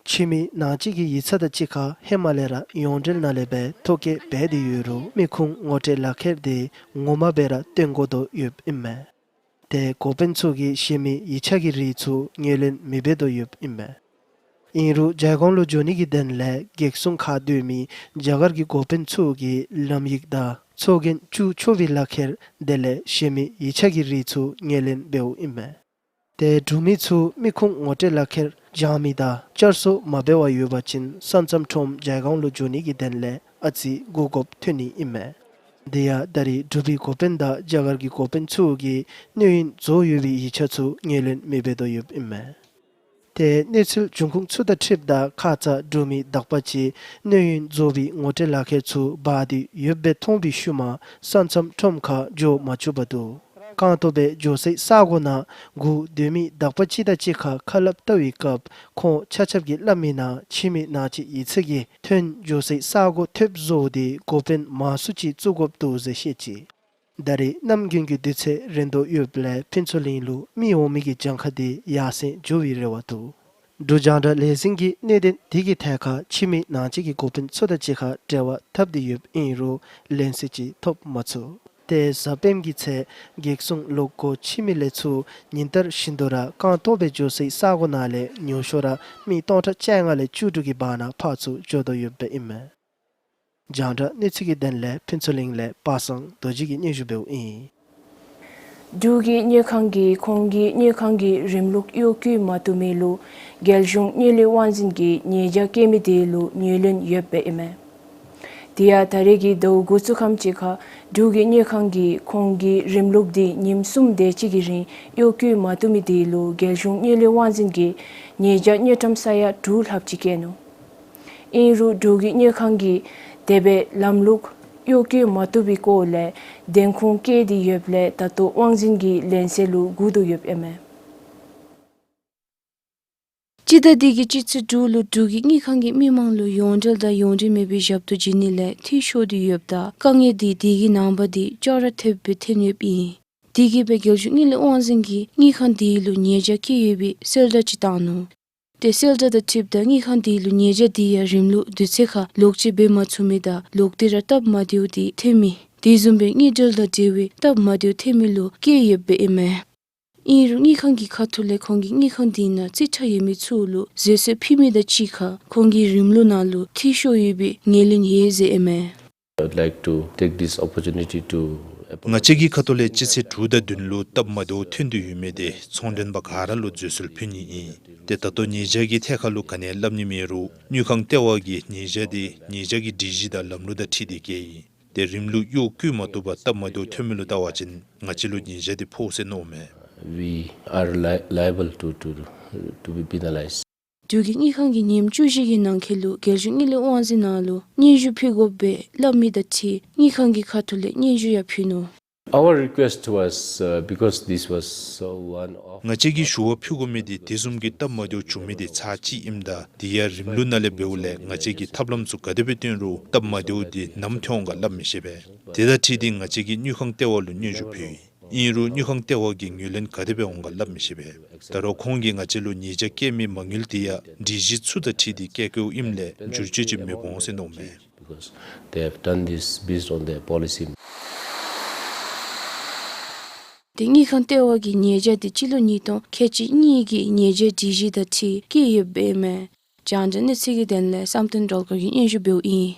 ཕྱི་མི་ནང་གཅིག་གི་ཡིག་ཚང་དང་གཅིག་ཁར་ཧེ་མ་ལས་ར་ཡོངས་འབྲེལ་ནང་ལས་སྦེ་ཐོ་བཀོད་འབད་དེ་ཡོད་རུང་མི་ཁུངས་ངོ་སྤྲོད་ལག་ཁྱེར་དེ་ངོ་མ་སྦེ་ར་སྟོན་དགོ་དོ་ཡོདཔ་ཨིན་མས། ཏེ་འགོ་དཔོན་ཚུ་གིས་གཞན་མི་ཡིག་ཆ་གི་རིགས་ཚུ་ངོས་ལེན་མི་འབད་དོ་ཡོདཔ་ཨིན་མས། ཨིན་རུང་ཇའི་སྒང་ལུ་འགྱོ་ནི་གི་དོན་ལས་གེགས་སྲུང་ཁར་སྡོད་མི་རྒྱ་གར་གྱི་འགོ་དཔོན་ཚུ་གིས་ལམ་ཡིག་དང་ཚོགས་རྒྱན་བཙུགས་ཆོག་པའི་ལག་ཁྱེར་དེ་ལས་གཞན་མི་ཡིག་ཆ་གི་རིགས་ཚུ་ངོས་ལེན་འབདཝ་ཨིན་མས། ཏེ་འབྲུག་མི་ཚུ་མི་ཁུངས་ངོ་སྤྲོད་ལག་ཁྱེར་བྱང་མི་དང་བསྐྱར་གསོ་མ་འབད་བར་ཡོད་པ་ཅིན་ས་མཚམས་ཁྲོམ་ཇའི་སྒང་ལུ་འགྱོ་ནི་གི་དོན་ལས་ཨ་ཙི་འགོར་དགོཔ་ཐོན་ནི་ཨིན་མས། དེ་ཡང་ད་རེས་འབྲུག་པའི་འགོ་དཔོན་དང་རྒྱ་གར་གྱི་འགོ་དཔོན་ཚུ་གིས་གནས་ཡུན་རྫོགས་ཡོད་པའི་ཡིག་ཆ་ཚུ་ངོས་ལེན་མི་འབད་དོ་ཡོདཔ་ཨིན་མས། ཏེ་གནས་ཚུལ་འབྱུང་ཁུངས་ཚུ་དང་འཁྲིལཝ་ད་ཁ་ཙ་འབྲུག་མི་དག་པ་ཅིག་གནས་ཡུན་རྫོགས་པའི་ངོ་སྤྲོད་ལག་ཁྱེར་ཚུ་འབག་སྟེ་ཡོདཔ་སྦེ་མཐོང་བའི་ཤུལ་མ་ས་མཚམས་ཁྲོམ་ཁར་འགྱོ་མ་བཅུག་པར་འདུག། རྐང་སྟོང་སྦེ་འགྱོ་སའི་ས་གོ་ནང་སྒུག་སྡོད་མི་དག་པ་ཅིག་དང་གཅིག་ཁར་ཁ་སླབ་བལྟ་བའི་སྐབས་ཁོང་ཆ་ཁྱབ་ཀྱིས་སླབ་མི་ནང་ཕྱི་མི་ནང་གཅིག་ཡིག་ཚང་གིས་ཐོན་འགྱོ་སའི་ས་གོ་ཐེབས་བཟོ་སྟེ་འགོ་དཔོན་མང་སུ་ཅིག་བཙུགས་དགོཔ་འདུག་ཟེར་བཤད་ཅི། ད་རེས་གནམ་དགུན་གྱི་དུས་ཚོད་རན་དོ་ཡོདཔ་ལས་ཕུན་ཚོགས་གླིང་ལུ་མི་འོང་མི་གི་གྱངས་ཁ་དེ་ཡར་སེང་འགྱོ་བའི་རེ་བ་འདུག། འབྲུག་རྒྱང་བསྒྲགས་ལས་འཛིན་གྱིས་གནད་དོན་དེ་གི་ཐད་ཁར་ཕྱི་མི་ནང་གཅིག་གི་འགོ་དཔོན་ཚུ་དང་གཅིག་ཁར་འབྲེལ་བ་འཐབ་སྟེ་ཡོདཔ་ཨིན་རུང་ལན་གསལ་ཅིག་ཐོབ་མ་ཚུགས། ཏེ་གཟའ་སྤེནམ་གི་ཚེ་གེགས་སྲུང་ལོག་སྒོ་ཕྱེ་མི་ལས་ཚུར་ཉིན་ལྟར་བཞིན་དུ་ར་རྐང་སྟོང་སྦེ་འགྱོ་སའི་ས་གོ་ནང་ལས་ཉུང་ཤོས་ར་མི་སྟོང་ཕྲག་བཅོ་ལྔ་ལས་བཅུ་དྲུག་གི་བར་ན་ཕར་ཚུར་འགྱོ་དོ་ཡོདཔ་ཨིན་མས། རྒྱང་བསྒྲགས་གནས་ཚུལ་གྱི་དོན་ལས་ཕུན་ཚོགས་གླིང་ལས་པ་སངས་རྡོ་རྗེ་གིས་སྙན་ཞུ་འབདཝ་ཨིན། འབྲུག་གི་དངུལ་ཁང་གིས་ཁོང་གི་དངུལ་ཁང་གི་རིམ་ལུགས་གཡོག་བཀོལ་མ་བཏུབ་མི་ལུ་རྒྱལ་གཞུང་དངུལ་ལས་དབང་འཛིན་གྱིས་ཉེས་བྱ་བཀལ་མི་དེ་ལུ་ངོས་ལེན་ཡོདཔ་ཨིན་མས། དེ་ཡང་ད་རེས་ཀྱི་ཟླཝ་འགོ་བཙུགས་ཁམས་ཅིག་ཁར་འབྲུག་གི་དངུལ་ཁང་གིས་ཁོང་གི་རིམ་ལུགས་འདི་ཉིནམ་གསུམ་དེ་ཅིག་གི་རིང་གཡོག་བཀོལ་མ་བཏུབ་མི་དེ་ལུ་རྒྱལ་གཞུང་དངུལ་ལས་དབང་འཛིན་གྱིས་ཉེས་བྱ་དངུལ་ཀྲམ་ས་ཡ་དྲུག་ལྷགཔ་ཅིག་བཀལ་ནུག། ཨིན་རུང་འབྲུག་གི་དངུལ་ཁང་གིས་དེ་སྦེ་ལམ་ལུགས་གཡོག་བཀོལ་མ་བཏུབ་པའི་སྐོར་ལས་བདེན་ཁུངས་བཀལ་ཏེ་ཡོདཔ་ལས་ད་ལྟོ་དབང་འཛིན་གྱི་ལན་གསལ་ལུ་སྒུག་དོ་ཡོདཔ་ཨིན་མས། སྤྱི་ཟླ་འདི་གི་སྤྱི་ཚེས་དྲུག་ལུ་འབྲུག་གི་དངུལ་ཁང་གིས་མི་མང་ལུ་ཡོངས་འབྲེལ་དང་ཡོངས་འབྲེལ་མེད་པའི་ཞབས་ཏོག་བྱིན་ནི་ལས་འཐུས་ཤོར་ཏེ་ཡོདཔ་ད་དཀའ་ངལ་འདི་དེ་གི་ནངས་པ་འདི་ལྕགས་ར་ཐེབས་སྦེ་ཐོན་ཡོདཔ་ཨིན། དེ་གིས་སྦེ་རྒྱལ་གཞུང་དངུལ་ལས་དབང་འཛིན་གྱིས་དངུལ་ཁང་དེ་ལུ་ཉེས་བྱ་བཀལ་ཡོད་པའི་གསལ་བསྒྲགས་ཅིག་བཏང་ནུག། དེ་གསལ་བསྒྲགས་དང་འཁྲིལཝ་ད་དངུལ་ཁང་དེ་ལུ་ཉེས་བྱ་དེ་ཡང་རིམ་ལུགས་དུས་ཚོད་ཁར་ལོག་སྤྱོད་འབད་མ་ཚུགས་མི་དང་ལོག་སྟེ་ར་སྟབས་མ་བདེཝ་དེ་ཐོན་མི་དེ་བཟུམ་སྦེ་དངུལ་འབྲེལ་དང་འབྲེལ་བའི་སྟབས་མ་བདེཝ་ཐོན་མི་ལུ་བཀལ་ཡོདཔ་ཨིན་མས། ཨིན་རུང་དངུལ་ཁང་གི་ཁ་ཐུག་ལས་ཁོང་གིས་དངུལ་ཁང་དེ་ནང་རྩིས་ཁྲ་ཡོད་མི་ཚུ་ལུ་བཟོད་གསོལ་ཕུལ་མི་དང་གཅིག་ཁར་ཁོང་གི་རིམ་ལུགས་ནང་ལུ་འཐུས་ཤོར་ཡོད་པའི་ངོས་ལེན་ཡོད་ཟེར་ཨིན་མས། I would like to take this opportunity to ང་བཅས་ཀྱི་ཁ་ཐུག་ལས་སྤྱི་ཚེས་དྲུག་དང་བདུན་ལུ་སྟབས་མ་བདེཝ་ཐོན་ཏེ་ཡོད་མི་དེ་ཚོང་མགྲོན་པ་ག་ར་ལུ་བཟོད་གསོལ་ཕུལ་ནི་ཨིན། ཏེ་ད་ལྟོ་ཉེས་བྱ་གི་ཐད་ཁར་ལུ་ག་ནི་སླབ་ནི་མེད་རུང་དངུལ་ཁང་ལྟེ་བ་གིས་ཉེས་བྱ་དེ་ཉེས་བྱ་གི་སྒྲིག་གཞི་དང་ལམ་ལུགས་དང་འཁྲིལ་ཏེ་བཀལ་ཡི། ཏེ་རིམ་ལུགས་གཡོག་བཀོལ་མ་བཏུབ་པར་སྟབས་མ་བདེཝ་ཐོན་མི་ལུ་བལྟ་བ་ཅིན་ང་བཅས་ལུ་ཉེས་བྱ་དེ་ཕོག་ཟེར་མནོཝ་མས། We are li- liable to, to, to be penalized. འབྲུག་གི་དངུལ་ཁང་གིས་ཉིནམ་བཅུ་བཞི་གི་ནང་འཁོད་ལུ་རྒྱལ་གཞུང་དངུལ་ལས་དབང་འཛིན་ནང་ལུ་སྙན་ཞུ་ཕུལ་དགོ་པས་སླབ་མི་དང་འཁྲིལ་དངུལ་ཁང་གི་ཁ་ཐུག་ལས་སྙན་ཞུ་ཡང་ཕུལ་ནུག། Our request was, uh, because this was so one of ང་བཅས་ཀྱི་ཞུ་བ་ཕུལ་དགོ་མི་དེ་དེ་བཟུམ་གྱི་སྟབས་མ་བདེཝ་བྱུང་མི་དེ་ཚར་གཅིག་ཨིནམ་ད་དེ་ཡང་རིམ་ལུགས་ནང་ལས་འབདཝ་ལས་ང་བཅས་ཀྱིས་ཐབས་ལམ་ཚུ་ག་དེ་སྦེ་བཏོན་རུང་སྟབས་མ་བདེཝ་དེ་ནམ་ཐོན་འོང་ག་སླབ་མི་ཤེས་པས། དེ་དང་འཁྲིལ་ཏེ་ང་བཅས་ཀྱིས་དངུལ་ཁང་ལྟེ་བ་ལུ་སྙན་ཞུ་ཕུལ་ཡི། ཨིན་རུང་དངུལ་ཁང་ལྟེ་བ་གིས་ངོས་ལེན་ག་དེ་སྦེ་འོང་ག་སླབ་མི་ཤེས་པས། ད་རུང་ཁོང་གིས་ང་བཅས་ལུ་ཉེས་བྱ་བཀལ་མི་མ་དངུལ་དེ་ཡང་སྒྲིག་གཞི་ཚུ་དང་འཁྲིལ་ཏེ་བཀལ་བཀལཝ་ཨིནམ་ལས་བསྒྱུར་བཅོས་ཅིག་མི་འོང་ཟེར་མནོཝ་མས། Because they have done this based on their policy. ཏེ་དངུལ་ཁང་ལྟེ་བ་གིས་ཉེས་བྱ་དེ་སྤྱི་ལོ་ཉིས་སྟོང་ཁལ་གཅིག་གཉིས་ཀྱི་ཉེས་བྱ་སྒྲིག་གཞི་དང་འཁྲིལ་བཀལ་ཡོདཔ་ཨིན་མས། རྒྱང་བསྒྲགས་གནས་ཚུལ་གྱི་དོན་ལས་བསམ་གཏན་སྒྲོལ་དཀར་གྱིས་སྙན་ཞུ་འབདཝ་ཨིན།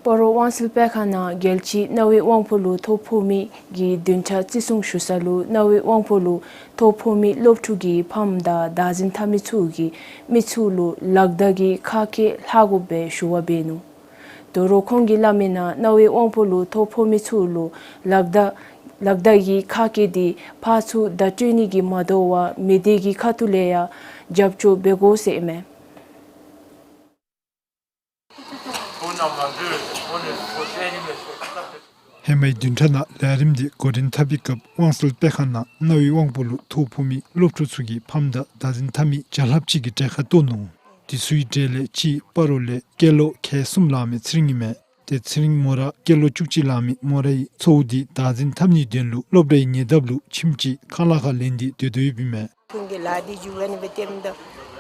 སྤ་རོ་དབང་སེལ་སྤེལ་ཁང་ནང་རྒྱལ་སྤྱིའི་རྣ་བའི་དབང་པོ་ལུ་ཐོ་ཕོག་མི་གི་བདུན་ཕྲག་བརྩི་སྲུང་ཞུ་ས་ལུ་རྣ་བའི་དབང་པོ་ལུ་ཐོ་ཕོག་མི་སློབ་ཕྲུག་གི་ཕམ་དང་བདག་འཛིན་འཐབ་མི་ཚུ་གིས་མི་ཚུ་ལུ་ལག་བརྡ་གི་ཁ་སྐད་ལྷག་དགོ་པའི་ཞུ་བ་འབད་ནུག། དོ་རུང་ཁོང་གིས་སླབ་མིའི་ནང་རྣ་བའི་དབང་པོ་ལུ་ཐོ་ཕོག་མི་ཚུ་ལུ་ལག་བརྡ་ལག་བརྡ་གི་ཁ་སྐད་དེ་ཕར་ཚུར་བརྡ་སྤྲོད་ནི་གི་མ་དོ་བར་མི་སྡེ་གི་ཁ་ཐུག་ལས་ཡང་རྒྱབ་སྐྱོར་འབད་དགོ་ཟེར་ཨིན་མས། ཧེ་མའི་བདུན་ཕྲག་ནང་ལས་རིམ་དེ་འགོ་འདྲེན་འཐབ་པའི་སྐབས་དབང་སེལ་སྤེལ་ཁང་ནང་རྣ་བའི་དབང་པོ་ལུ་ཐོ་ཕོག་མི་སློབ་ཕྲུག་ཚུ་གི་ཕམ་དང་བདག་འཛིན་འཐབ་མི་བརྒྱ་ལྷགཔ་ཅིག་གིས་གྲལ་ཁར་གཏོགས་ནུག། དེ་ཚུའི་གྲས་ལས་གཅིག་སྤ་རོ་ལས་སྐྱེས་ལོ་ཁལ་གསུམ་ལང་མི་ཚེ་རིང་ཨིན་མས། ཏེ་ཚེ་རིང་མོ་ར་སྐྱེས་ལོ་བཅུ་གཅིག་ལང་མི་མོ་རའི་ཚའོ་དེ་བདག་འཛིན་འཐབ་ནིའི་དོན་ལུ་སློབ་གྲྭའི་ཉེ་འདབས་ལུ་ཁྱིམ་ཅིག་ཁང་གླ་ཁར་ལེན་ཏེ་སྡོད་དོ་ཡོདཔ་ཨིན་མས། ཁོང་གི་ལཱ་འདི་མཇུག་ཨ་ནི་སྦེ་བཏངམ་ད་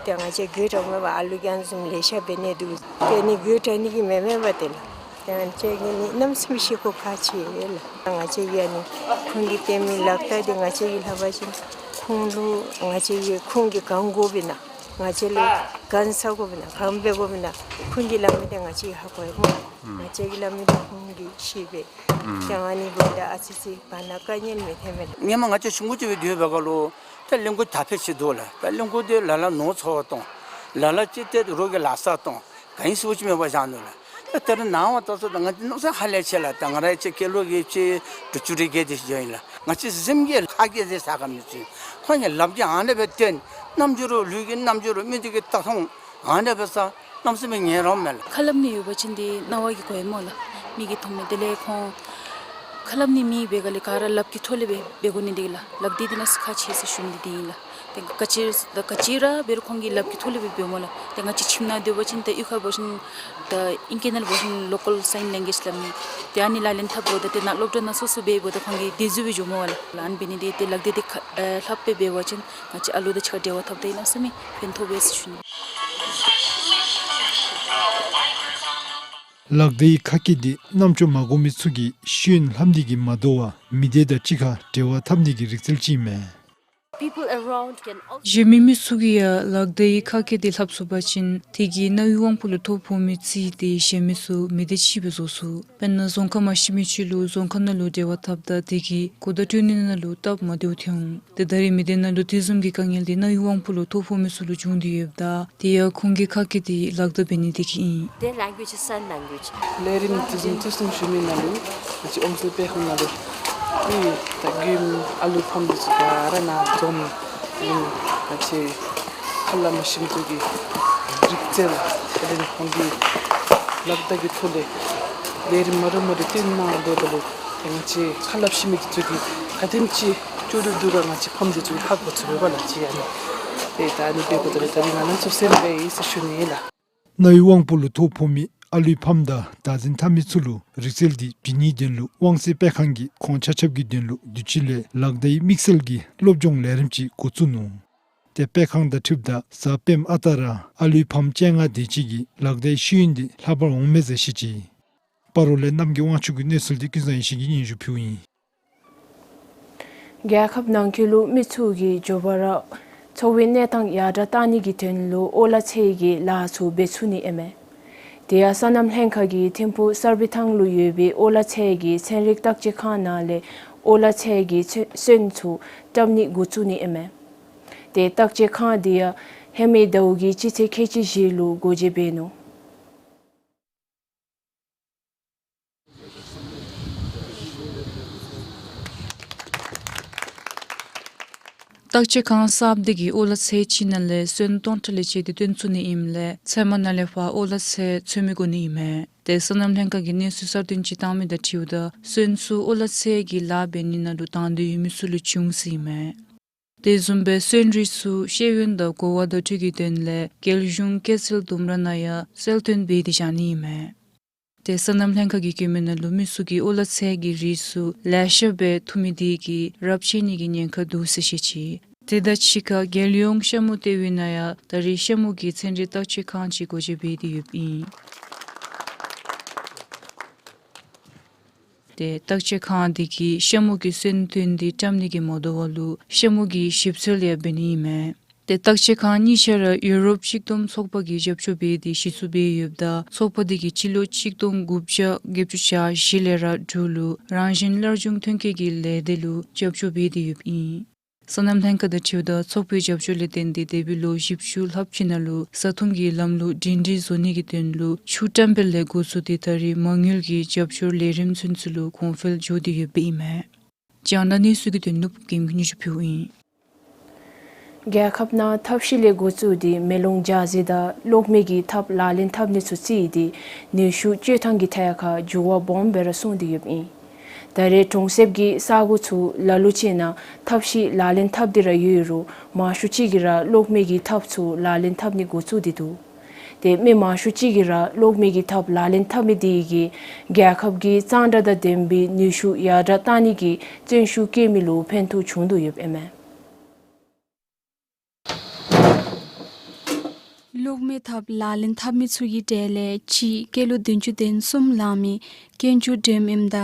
ཏེ་ང་བཅས་དགོད་བྲ་མེད་པར་ཨ་ལུ་རྒན་གསུམ་ལེ་ཤ་འབད་ནི་འདུག། ཏེ་ཨ་ནི་དགོད་བྲ་ནི་གི་མེད་མེད་པ་དེ་ལགས། ཏེ་ང་བཅས་ཀྱིས་ནི་གནམ་མེད་ས་མེད་ཤེས་ཁོ་ཁག་ཆེ་ལགས། ང་བཅས་ཀྱིས་ཨ་ནི་ཁོང་གིས་བསྟན་མི་ལག་བརྡ་དེ་ང་བཅས་ཀྱིས་ལྷག་པ་ཅིན་ཁོང་ལུ་ང་བཅས་ཀྱིས་ཁོང་གིས་གང་དགོཔ་ཨིན་ན་ང་བཅས་ལུ་གང་ཟ་དགོཔ་ཨིན་ན་གང་འབད་དགོཔ་ཨིན་ན་ཁོང་གིས་སླབ་མི་དེ་ང་བཅས་ཀྱིས་ཧ་གོ་ཡི་སྨོ། ང་བཅས་ཀྱིས་སླབ་མི་དེ་ཁོང་གིས་ཤེས་པས། ཏེ་ཨ་ནི་འབདཝ་ད་ཨ་ཙི་ཅིག་བར་ན་དཀའ་ངལ་མི་ཐོན་མས་ལགས། སྔོན་མ་ང་བཅས་ཆུང་ཀུ་ཅིག་སྦེ་སྡོད་པའི་སྐབས་ལུ་ད་གླིང་སྐོར་དར་འཕེལ་ཅིག་འདུག་ལགས། ད་གླིང་སྐོར་དེ་ལ་ལ་ནོར་འཚོ་བར་གཏོང་། ལ་ལ་ཅིག་ཏེ་རོགས་ཀྱི་ལཱ་སར་གཏོང་། ག་ཨིན་ཟེར་བ་ཅིན་མེད་པར་བཞག་ནུག་ལགས། ད་ད་རེས་ནངས་པ་ད་ཚུ་ད་ང་གནམ་མེད་ས་མེད་ཧ་ལས་ཆེ་ལགས། ད་ང་རའི་ཅིག་སྐྱེས་ལོ་གི་ཅིག་དྲུག་ཅུ་རེ་བརྒལ་ཏེ་འགྱོ་ཡི་ལགས། ང་བཅས་གཟིམ་གྱི་ཁ་སྐད་ཟེར་ཟ་ག་མི་ཚུགས། ཁོང་གིས་ལགཔ་གིས་ཨ་ནེ་སྦེ་སྟོན། རྣམ་འགྱུར་ལུས་ཀྱི་རྣམ་འགྱུར་མི་དེ་གིས་ལྟ་མཐོང་ཨ་ནེ་སྦེ་ཟ། གནམ་མེད་ས་མེད་ངལ་རངསམ་མས་ལགས། ཁ་སླབ་ནི་ཡོད་པ་ཅིན་དེ་རྣ་བ་གིས་གོ་ཡི་སྨོ་ལགས། མིག་གིས་མཐོང་མས། དེ་ལས་ཁོང་ཁ་སླབ་ནི་མེད་པའི་སྒང་ལས་ག་ར་ལགཔ་གི་ཐོག་ལས་འབད་འབད་དགོ་ནི་འདི་ལགས། ལག་བརྡ་འདི་གནམ་མེད་ས་མེད་ཁག་ཆེ་ཟེར་ཞུ་ནི་འདི་ཨིན་ལགས། ཏེ་ག་ཅི་ག་ཅི་ར་འབད་རུང་ཁོང་གིས་ལགཔ་གི་ཐོག་ལས་འབད་འབདཝ་སྨོ་ལགས། ཏེ་ང་བཅས་ཁྱིམ་ནང་སྡོད་པ་ཅིན་ཏེ་གཡུས་ཁར་འབད་བ་ཅིན་ད་ཨིང་སྐད་ནང་འབད་བ་ཅིན་local sign language སླབ་མི་ཏེ་ཨ་ནི་ལག་ལེན་འཐབ་དགོཔ་ད་ཏེ་ནཱ་སློབ་གྲྭ་ནང་སོ་སོ་འབད་འབདཝ་ད་ཁོང་གིས་དེ་བཟུམ་སྦེ་འགྱོཝ་སྨོ་ལགས། ལག་ལེན་འབད་ནི་འདི་ཏེ་ལག་བརྡ་འདི་ཁ་ཨེ་ལྷགཔ་སྦེ་འབད་བ་ཅིན་ང་བཅས་ཨ་ལུ་དང་གཅིག་ཁར་འབྲེལ་བ་འཐབ་ད་གནམ་མེད་ས་མེད་ཕན་ཐོགས་པས་ཟེར་ཞུ་ནི། ལག་བརྡའི་ཁ་སྐད་འདི་རྣམ་ཅོ་མ་གོ་མི་ཚུ་གིས་ཤེས་ཡོན་ལྷབ་ནི་གིས་མ་དོ་བར་མི་སྡེ་དང་གཅིག་ཁར་འབྲེལ་བ་འཐབ་ནི་གི་རིག་རྩལ་ཅིག་ཨིན་མས། People around can also གཞན་མི་མི་ཚུ་གིས་ཡང་ལག་བརྡའི་ཁ་སྐད་འདི་ལྷབ་ཚུགས་པ་ཅིན་དེ་གིས་རྣ་བའི་དབང་པོ་ལུ་ཐོ་ཕོག་མི་རྩིས་ཏེ་གཞན་མི་ཚུ་མི་བདེ་ཅིག་སྦེ་བཟོ་ཚུགས། དཔེར་ན་རྫོང་ཁ་མ་ཤེས་མི་ཅིག་ལུ་རྫོང་ཁ་ནང་ལུ་འབྲེལ་བ་འཐབ་ད་དེ་གིས་གོ་བརྡ་སྤྲོད་ནི་ནང་ལུ་སྟབས་མ་བདེཝ་ཐོན་འོང་། ཏེ་ད་རེས་མི་སྡེ་ནང་ལུ་དེ་བཟུམ་གྱི་དཀའ་ངལ་འདི་རྣ་བའི་དབང་པོ་ལུ་ཐོ་ཕོག་མི་ཚུ་ལུ་བྱུང་སྟེ་ཡོདཔ་ད་དེ་ཡང་ཁོང་གིས་ཁ་སྐད་འདི་ལག་བརྡ་འབད་ནི་དེ་གིས་ཨིན། Their language is sign language. ལས་རིམ་དེ་བཟུམ་བརྩི་སྲུང་ཞུ་མི་ནང་ལུ་ང་བཅས་དབང་གསལ་སྤེལ་ཁང་ནང་ལུ་ཏེ་ད་རྒནམ་ཨ་ལུ་ཕམ་འདི་ཚུ་ག་ར་ནཱ་འཛོམས་ནི་ང་བཅས་ཁ་སླབ་མ་ཤེས་མི་ཚུ་གི་རིག་རྩལ་དེ་ལས་ཁོང་གི་ལག་བརྡ་གི་ཐོག་ལས་ལས་རིམ་མ་འདྲཝ་མ་འདྲཝ་སྟོན་གནང་དོ་བ་ལུ་ཏེ་ང་བཅས་ཁ་སླབ་ཤེས་མི་འདི་ཚུ་གིས་ག་དེམ་ཅིག་ལྕོགས་གྲུབ་འདུག་ག་ང་བཅས་ཕམ་འདི་ཚུ་གིས་ཧ་གོ་ཚུགས་པས་ལགས། ཅིག་ཨ་ནི་ཏེ་ད་ཨ་ནི་འབད་དགོ་དོ་ལགས། ད་རིས་ང་ལན་ཚུ་སེམས་པ་ཡིད་སེ་ཞུ་ནི་ལགས། རྣ་བའི་དབང་པོ་ལུ་ཐོ་ཕོག་མི་ཨ་ལུའི་ཕམ་དང་བདག་འཛིན་འཐབ་མི་ཚུ་ལུ་རིག་རྩལ་འདི་བྱིན་ནིའི་དོན་ལུ་དབང་གསལ་སྤེལ་ཁང་གིས་ཁོང་ཆ་ཁྱབ་ཀྱི་དོན་ལུ་དུས་ཅི་ལས་ལག་བརྡའི་དམིགས་བསལ་གྱི་སློབ་སྦྱོང་ལས་རིམ་ཅིག་འགོ་བཙུགས་ནུག། ཏེ་སྤེལ་ཁང་དང་འཁྲིལཝ་ད་གཟའ་སྤེནམ་ཨ་རྟག་ར་ཨ་ལུའི་ཕམ་བཅོ་ལྔ་དེ་ཅིག་གིས་ལག་བརྡའི་ཤེས་ཡོན་འདི་ལྷབ་པར་འོང་མས་ཟེར་བཤད་ཅི། སྤ་རོ་ལས་རྣམ་རྒྱལ་དབང་ཕྱུག་གིས་གནས་ཚུལ་འདི་ཀུན་བཟང་ཡེ་ཤེས་ཀྱིས་སྙན་ཞུ་ཕུལཝ་ཨིན། རྒྱལ་ཁབ་ནང་འཁོད་ལུ་མི་ཚུ་གིས་མགྱོགས་པ་ར་འཚོ་བའི་གནས་སྟངས་ཡར་དྲགས་གཏང་ནི་གི་དོན་ལུ་ཨོ་ལ་ཚེ་གི་ལཱ་ཚུ་འབད་ཚུགས་ནི་ཨིན་མས། དེ་ཡང་སོ་ནམ་ལྷན་ཁག་གིས་ཐིམ་ཕུག་གསར་སྦས་ཐང་ལུ་ཡོད་པའི་ཨོ་ལ་ཚེ་གི་ཚན་རིག་བརྟག་དཔྱད་ཁང་ནང་ལས་ཨོ་ལ་ཚེ་གི་ཚོ་སོན་ཚུ་བཀྲམ་ནི་འགོ་བཙུགས་ནི་ཨིན་མས། ཏེ་བརྟག་དཔྱད་ཁང་འདི་ཡང་ཧེ་མའི་ཟླཝ་གི་སྤྱི་ཚེས་ཁལ་གཅིག་བཞི་ལུ་སྒོ་འབྱེད་འབད་ནུག། བརྟག་དཔྱད་ཁང་གསརཔ་འདི་གིས་ཨོ་ལ་ཚེ་ཅིག་ནང་ལས་སོན་སྟོང་ཕྲག་ལས་བཅད་དེ་བཏོན་ཚུགས་ནི་ཨིནམ་ལས་ཚལ་མ་ནང་ལས་ཕར་ཨོ་ལ་ཚེ་འཚོལ་མི་དགོ་ནི་ཨིན་མས། ཏེ་སོ་ནམ་ལྷན་ཁག་གིས་གནས་ཚུལ་གསར་བཏོན་ཅིག་བཏང་མི་དང་འཁྲིལཝ་ད་སོན་ཚུ་ཨོ་ལ་ཚེ་གི་ལཱ་འབད་ནི་ནང་ལུ་དང་འདོད་ཡོད་མི་ཚུ་ལུ་བྱུང་ཟེར་ཨིན་མས། དེ་བཟུམ་སྦེ་སོན་རིགས་ཚུ་ཤེས་ཡོན་དང་གོ་བ་བརྡ་སྤྲོད་ཀྱི་དོན་ལས་རྒྱལ་གཞུང་སྐྱེད་ཚལ་ལྡུམ་ར་ནང་ཡང་གསལ་སྟོན་འབད་དེ་བཞག་ནི་ཨིན་མས། ཏེ་སོ་ནམ་ལྷན་ཁག་གིས་བཀོད་མི་ནང་ལུ་མི་ཚུ་གིས་ཨོ་ལ་ཚེ་གི་རིགས་ཚུ་ལེ་ཤ་འབད་ཐུབ་མི་དེ་གིས་རབས་ཆད་ནི་གི་ཉེན་ཁ་འདུག་ཟེར་བཤད་ཅི། དེ་དང་གཅིག་ཁར་རྒྱལ་ཡོངས་ཤ་མུ་ལྟེ་བའི་ནང་ཡང་ད་རེས་ཤ་མུ་གི་ཚན་རིག་བརྟག་དཔྱད་ཁང་ཅིག་སྒོ་འབྱེད་འབད་དེ་ཡོདཔ་ཨིན། ཏེ་བརྟག་དཔྱད་ཁང་འདི་གིས་ཤ་མུ་གི་སོན་ཐོན་འདི་བཀྲམ་ནི་གི་མ་དོ་བ་ལུ་ཤ་མུ་གི་ཞིབ་འཚོལ་ཡང་འབད་ནི་ཨིན་མས། ཏེ་བརྟག་དཔྱད་ཁང་གཉིས་ཆ་ར་ཡུ་རོབ་གཅིག་བསྡོམས་ཚོགས་པ་གིས་རྒྱབ་སྐྱོར་འབད་དེ་གཞི་བཙུགས་འབད་ཡོདཔ་ད་ཚོགས་པ་འདི་གིས་སྤྱི་ལོ་གཅིག་སྟོང་དགུ་བརྒྱ་བརྒྱད་ཅུ་གྱ་བཞི་ལས་ར་དྲུག་ལུ་རང་བཞིན་སླར་འབྱུང་ཐོན་སྐྱེད་ཀྱི་ལས་སྡེ་ལུ་རྒྱབ་སྐྱོར་འབད་དེ་ཡོདཔ་ཨིན། སོ་ནམ་ལྷན་ཁག་དང་འཁྲིལཝ་ད་ཚོགས་པའི་རྒྱབ་སྐྱོར་ལས་བརྟེན་ཏེ་འདས་པའི་ལོ་བཞི་བཅུ་ལྷགཔ་ཅིག་ནང་ལུ་བཟའ་འཐུང་གི་ལམ་ལུགས་སྒྲིང་སྒྲིང་བཟོ་ནི་གི་དོན་ལུ་ཆུ་བཀྲམ་སྤེལ་ལས་འགོ་བཙུགས་ཏེ་ད་རེས་མ་དངུལ་གྱི་རྒྱབ་སྐྱོར་ལས་རིམ་ཚུན་ཚོད་ལུ་གོང་འཕེལ་འགྱོ་སྟེ་ཡོདཔ་ཨིན་མས། རྒྱང་བསྒྲགས་གནས་ཚུལ་གྱི་དོན་ལུ་ཕུབ་རྒྱལམོ་གིས་སྙན་ཞུ་ཕུལཝ་ཨིན། རྒྱལ་ཁབ་ནང་ཐབས་ཤེས་ལས་འགོ་བཙུགས་ཏེ་མེ་རླུང་འཇའ་ཟེར་དང་གློག་མེ་གི་ཐབས་ལག་ལེན་འཐབ་ནི་ཚུ་བརྩིས་ཏེ་ནུས་ཤུགས་སྤྱོད་ཐངས་ཀྱི་ཐད་ཁར་འགྱུར་བ་སྦོམ་སྦེ་ར་སོང་སྟེ་ཡོདཔ་ཨིན། ད་རེས་གྲོང་གསེབ་ཀྱི་ས་གོ་ཚུ་ལ་ལུ་ཅིག་ནང་ཐབས་ཤེས་ལག་ལེན་འཐབ་སྟེ་ར་ཡོད་རུང་མང་ཤོས་ཅིག་གིས་ར་གློག་མེ་གི་ཐབས་ཚུ་ལག་ལེན་འཐབ་ནི་འགོ་བཙུགས་ཏེ་འདུག། ཏེ་མི་མང་ཤོས་ཅིག་གིས་ར་གློག་མེ་གི་ཐབས་ལག་ལེན་འཐབ་མི་དེ་གིས་རྒྱལ་ཁབ་ཀྱི་གཙང་སྦྲ་དང་ལྡན་པའི་ནུས་ཤུགས་ཡར་དྲགས་གཏང་ནི་གི་བརྩོན་ཤུགས་བསྐྱེད་མི་ལུ་ཕན་ཐོགས་བྱུང་དོ་ཡོདཔ་ཨིན་མས། གློག་མེ་ཐབས་ལག་ལེན་འཐབ་མི་ཚུ་གི་གྲས་ལས་གཅིག་སྐྱེས་ལོ་བདུན་ཅུ་དོན་གསུམ་ལང་མི་དཀོན་མཆོག་སྒྲོལམ་ཨིནམ་ད་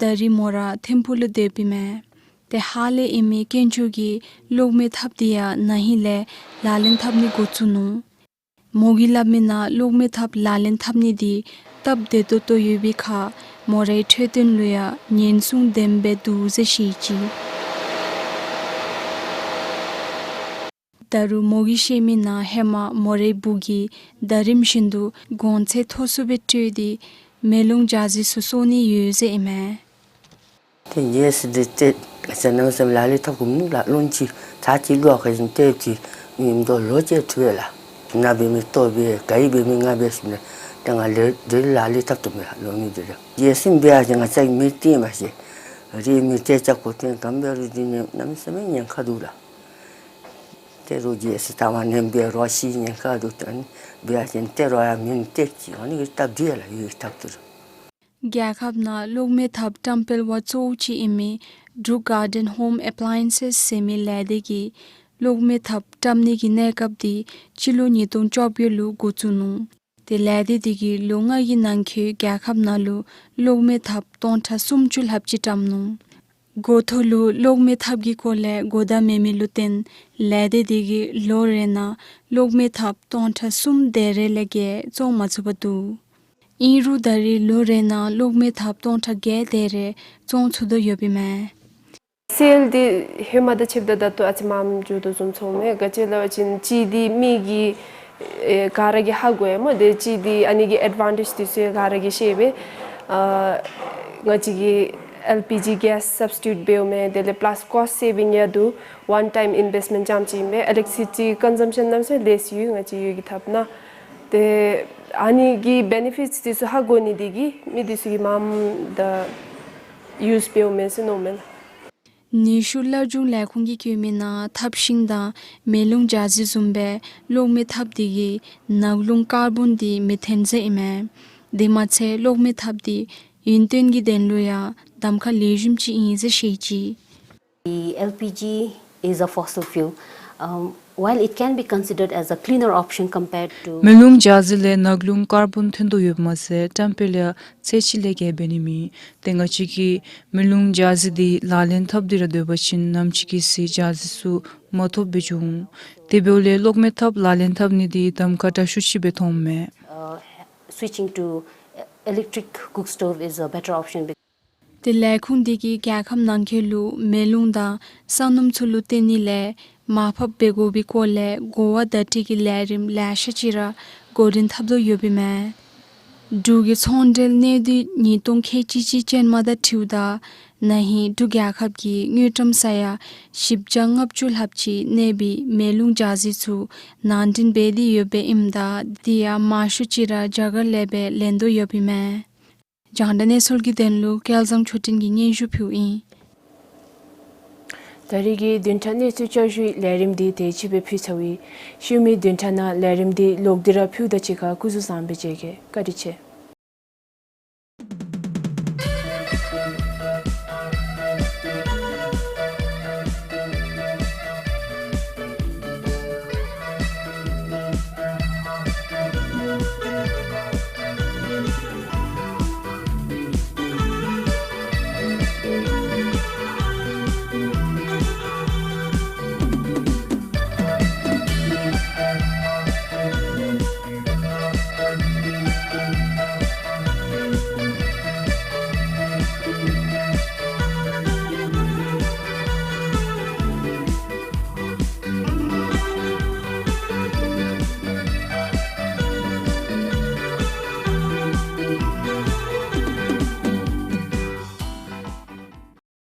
ད་རིས་མོ་ར་ཐིམ་ཕུག་ལུ་སྡོདཔ་ཨིན་མས། ཏེ་ཧཱ་ལས་ཨིན་མི་དཀོན་མཆོག་གིས་གློག་མེ་ཐབས་དེ་ཡང་ན་ཧིང་ལས་ལག་ལེན་འཐབ་ནི་འགོ་བཙུགས་ནུག། མོ་གིས་སླབ་མི་ནང་གློག་མེ་ཐབས་ལག་ལེན་འཐབ་ནི་དེ་སྟབས་བདེ་ཏོག་ཏོ་ཡོད་པའི་ཁར་མོ་རའི་འཕྲོད་བསྟེན་ལུ་ཡང་ཉེན་སྲུང་ལྡན་པའི་འདུག་ཟེར་བཤད་ཅི། ད་རུང་མོ་གིས་བཤད་མི་ནང་ཧེ་མ་མོ་རའི་བུ་གིས་ཟླ་རིམ་བཞིན་དུ་གོང་ཚད་མཐོ་སུ་སྦེ་སྤྲོད་དེ་མེ་རླུང་འཇའ་ཟེར་ཚུ་གསོ་ནི་ཡོད་ཟེར་ཨིན་མས། ཏེ་རྗེས་སུ་འདི་ཏེ་ང་བཅས་གནམ་མེད་ས་མེད་ལག་ལེན་འཐབ་དགོ་མི་ལགས། རླུང་ཅིག་ཚ་ཅིག་གློག་ཁ་བཞིན་ཏེ་ཏེ་ཨིནམ་ད་ལོ་ཅིག་འཁྲུལ་བས་ལགས། ན་འབད་མི་ལྟོ་འབད་ག་ཡི་འབད་མི་ང་འབད་ཞིནམ་ལས་ཏེ་ང་ལས་འདི་ལག་ལེན་འཐབ་དོ་མེན་ལགས། ལོ་མི་འདི་ལགས་རྗེས་སུ་འབད་ཡང་ང་བཅས་མི་སྟེར་མ་ཤེས། རེ་མི་སྟེར་ཅ་གོ་སྟེ་ག་འབད་རུང་འདི་ནི་གནམ་མེད་ས་མེད་ཉེན་ཁ་འདུག་ལགས། ཏེ་རུང་རྗེས་སུ་ད་མ་ནེམ་འབད་རུང་ཤི་ཉེན་ཁ་འདུག། ཏེ་ཨ་ནི་འབད་ཡང་ཅིན་ཏེ་རུང་ཡང་མི་སྟེར་ཅི། ཨ་ནི་གི་སྟབས་བདེ་ལགས་ཡོད་ཐབས་ཏེ་རུང་། རྒྱལ་ཁབ་ནང་གློག་མེ་ཐབས་བཀྲམ་སྤེལ་བ་གཙོ་བོ་ཅིག་ཨིན་མི་འབྲུག་གར་ཌེན་ཧོམ་ཨེཔ་ལའི་ཡེན་སེས་ཟེར་མི་ལས་སྡེ་གིས་གློག་མེ་ཐབས་བཀྲམ་ནི་གི་གནས་སྐབས་དེ་སྤྱི་ལོ་ཉིས་སྟོང་བཅོ་བརྒྱད་ལུ་འགོ་བཙུགས་ནུག། ཏེ་ལས་སྡེ་དེ་གིས་ལོ་ལྔ་གི་ནང་འཁོད་རྒྱལ་ཁབ་ནང་ལུ་གློག་མེ་ཐབས་སྟོང་ཕྲག་སུམ་ཅུ་ལྷགཔ་ཅིག་བཀྲམ་ནུག། འགོ་ཐོག་ལུ་གློག་མེ་ཐབ་ཀྱི་སྐོར་ལས་གོ་བརྡ་མེད་མི་ལུ་བརྟེན་ལས་སྡེ་འདི་གིས་ལོ་རེ་ནང་གློག་མེ་ཐབ་སྟོང་ཕྲག་གསུམ་དེ་རེ་ལས་བརྒལ་བཙོང་མ་ཚུགས་པར་འདུག། ཨིན་རུང་ད་རེས་ལོ་རེ་ནང་གློག་མེ་ཐབ་སྟོང་ཕྲག་བརྒྱད་དེ་རེ་བཙོང་ཚུགས་དོ་ཡོདཔ་ཨིན་མས། སེལ་འདི་ཧེ་མ་དང་ཕྱདཔ་ད་ད་ལྟོ་ཨ་ཙི་མངམ་འགྱོ་དོ་བཟུམ་ཚོརཝ་མས། ག་ཅི་སླབ་པ་ཅིན་གཅིག་འདི་མི་གིས་ཨེ་ག་ར་གིས་ཧ་གོ་ཡི་སྨོ། དེ་གཅིག་འདི་ཨ་ནི་གི་ཨེཌ་ཝན་ཊེཇ་འདི་ཚུ་ག་ར་གིས་ཤེས་པས། ཨ་ང་བཅས་ཀྱིས་ཨེལ་པི་ཇི་གེས་སབ་སི་ཊི་ཊིའུཊ་འབདཝ་མས། དེ་ལས་པ་ལཱས་ཀོསཊ་སེ་བིང་ཡང་འདུག། ཝན་ཊའིམ་ཨིན་བེསཊ་མེནཊ་ཙམ་ཅིག་ཨིན་པས། ཨི་ལེག་ཊི་སི་སི་ཊི་ཀོན་ཛམ་ཤཱན་ནམ་ཚུ་ལེསི་ཡོད། ང་བཅས་ཡོད་ཀྱི་ཐབ་ནང་། དེ་ཨ་ནི་གི་བེ་ནི་ཕིཊས་འདི་ཚུ་ཧ་གོ་ནི་འདི་གིས་མི་འདི་ཚུ་གིས་མངམ་ད་ཡུསི་འབདཝ་མས་ཟེར་མནོཝ་མས་ལགས། ནུས་ཤུགས་སླར་འབྱུང་ལས་ཁུངས་ཀྱིས་བཀོད་མི་ནང་ཐབ་ཤིང་དང་མེ་རླུང་འཇའ་ཟེར་བཟུམ་སྦེ་གློག་མེ་ཐབ་འདི་གིས་ནག་རླུང་ཀར་བོན་འདི་མེ་ཐོན་ཟེར་ཨིན་མས། དེ་མ་ཚད་གློག་མེ་ཐབ་འདི་ཡུན་བརྟན་གྱི་དོན་ལུ་ཡང་གདམ་ཁ་ལེགས་ཤོམ་ཅིག་ཨིན་ཟེར་བཤད་ཅི། The L P G is a fossil fuel. Um, while it can be considered as a cleaner option compared to མེ་རླུང་འཇའ་ཟེར་ལས་ནག་རླུང་ཀར་བོན་ཐོན་དོ་ཡོདཔ་མ་ཚད་བཀྲམ་སྤེལ་ཡང་ཚད་ཅིག་ལས་བརྒལ་འབད་ནི་མེད། ཏེ་ང་བཅས་ཀྱིས་མེ་རླུང་འཇའ་ཟེར་འདི་ལག་ལེན་འཐབ་སྟེ་ར་སྡོད་པ་ཅིན་ནམ་ཅིག་གི་ཚེ་འཇའ་ཟེར་ཚུ་མ་ཐོབ་སྦེ་འགྱོ་འོང་། དེ་འབདཝ་ལས་གློག་མེ་ཐབ་ལག་ལེན་འཐབ་ནི་འདི་གདམ་ཁ་དྲག་ཤོས་ཅིག་སྦེ་མཐོངམ་མས། Uh, switching to electric cook stove is a better option. ཏེ་ལས་ཁུངས་འདི་གིས་རྒྱལ་ཁབ་ནང་འཁོད་ལུ་མེ་རླུང་དང་ས་སྣུམ་ཚུ་ལུ་བརྟེན་ནི་ལས་མར་ཕབ་འབད་དགོ་པའི་སྐོར་ལས་གོ་བ་བརྡ་སྤྲོད་ཀྱི་ལས་རིམ་ལེ་ཤ་ཅིག་ར་འགོ་འདྲེན་འཐབ་དོ་ཡོདཔ་ཨིན་མས། འབྲུག་གི་ཚོང་འབྲེལ་གནས་སྡུད་ཉིས་སྟོང་ཁལ་གཅིག་གཅིག་ཅན་མ་དང་འཁྲིལཝ་ད་ན་ཧིང་འབྲུག་རྒྱལ་ཁབ་ཀྱིས་དངུལ་ཀྲམ་ས་ཡ་བཞི་བརྒྱ་ལྔ་བཅུ་ལྷགཔ་ཅིག་གནས་པའི་མེ་རླུང་འཇའ་ཟེར་ཚུ་ནང་འདྲེན་འབད་དེ་ཡོདཔ་ཨིནམ་ད་དེ་ཡང་མང་ཤོས་ཅིག་ར་རྒྱ་གར་ལས་སྦེ་ལེན་དོ་ཡོདཔ་ཨིན་མས། རྒྱང་བསྒྲགས་གནས་ཚུལ་གྱི་དོན་ལུ་སྐལ་བཟང་ཆོས་སྒྲོན་གྱིས་སྙན་ཞུ་ཕུལཝ་ཨིན། ད་རེས་ཀྱི་བདུན་ཕྲག་གནས་ཚུལ་བསྐྱར་ཞུའི་ལས་རིམ་འདི་དེ་ཅིག་སྦེ་ཕུལ་ཚརཝ་ཨིན། ཤུལ་མའི་བདུན་ཕྲག་ནང་ལས་རིམ་འདི་ལོག་སྟེ་ར་ཕུལཝ་ད་གཅིག་ཁར་སྐུ་གཟུགས་བཟང་པོ་མཇལ་གེ། བཀའ་དྲིན་ཆེ།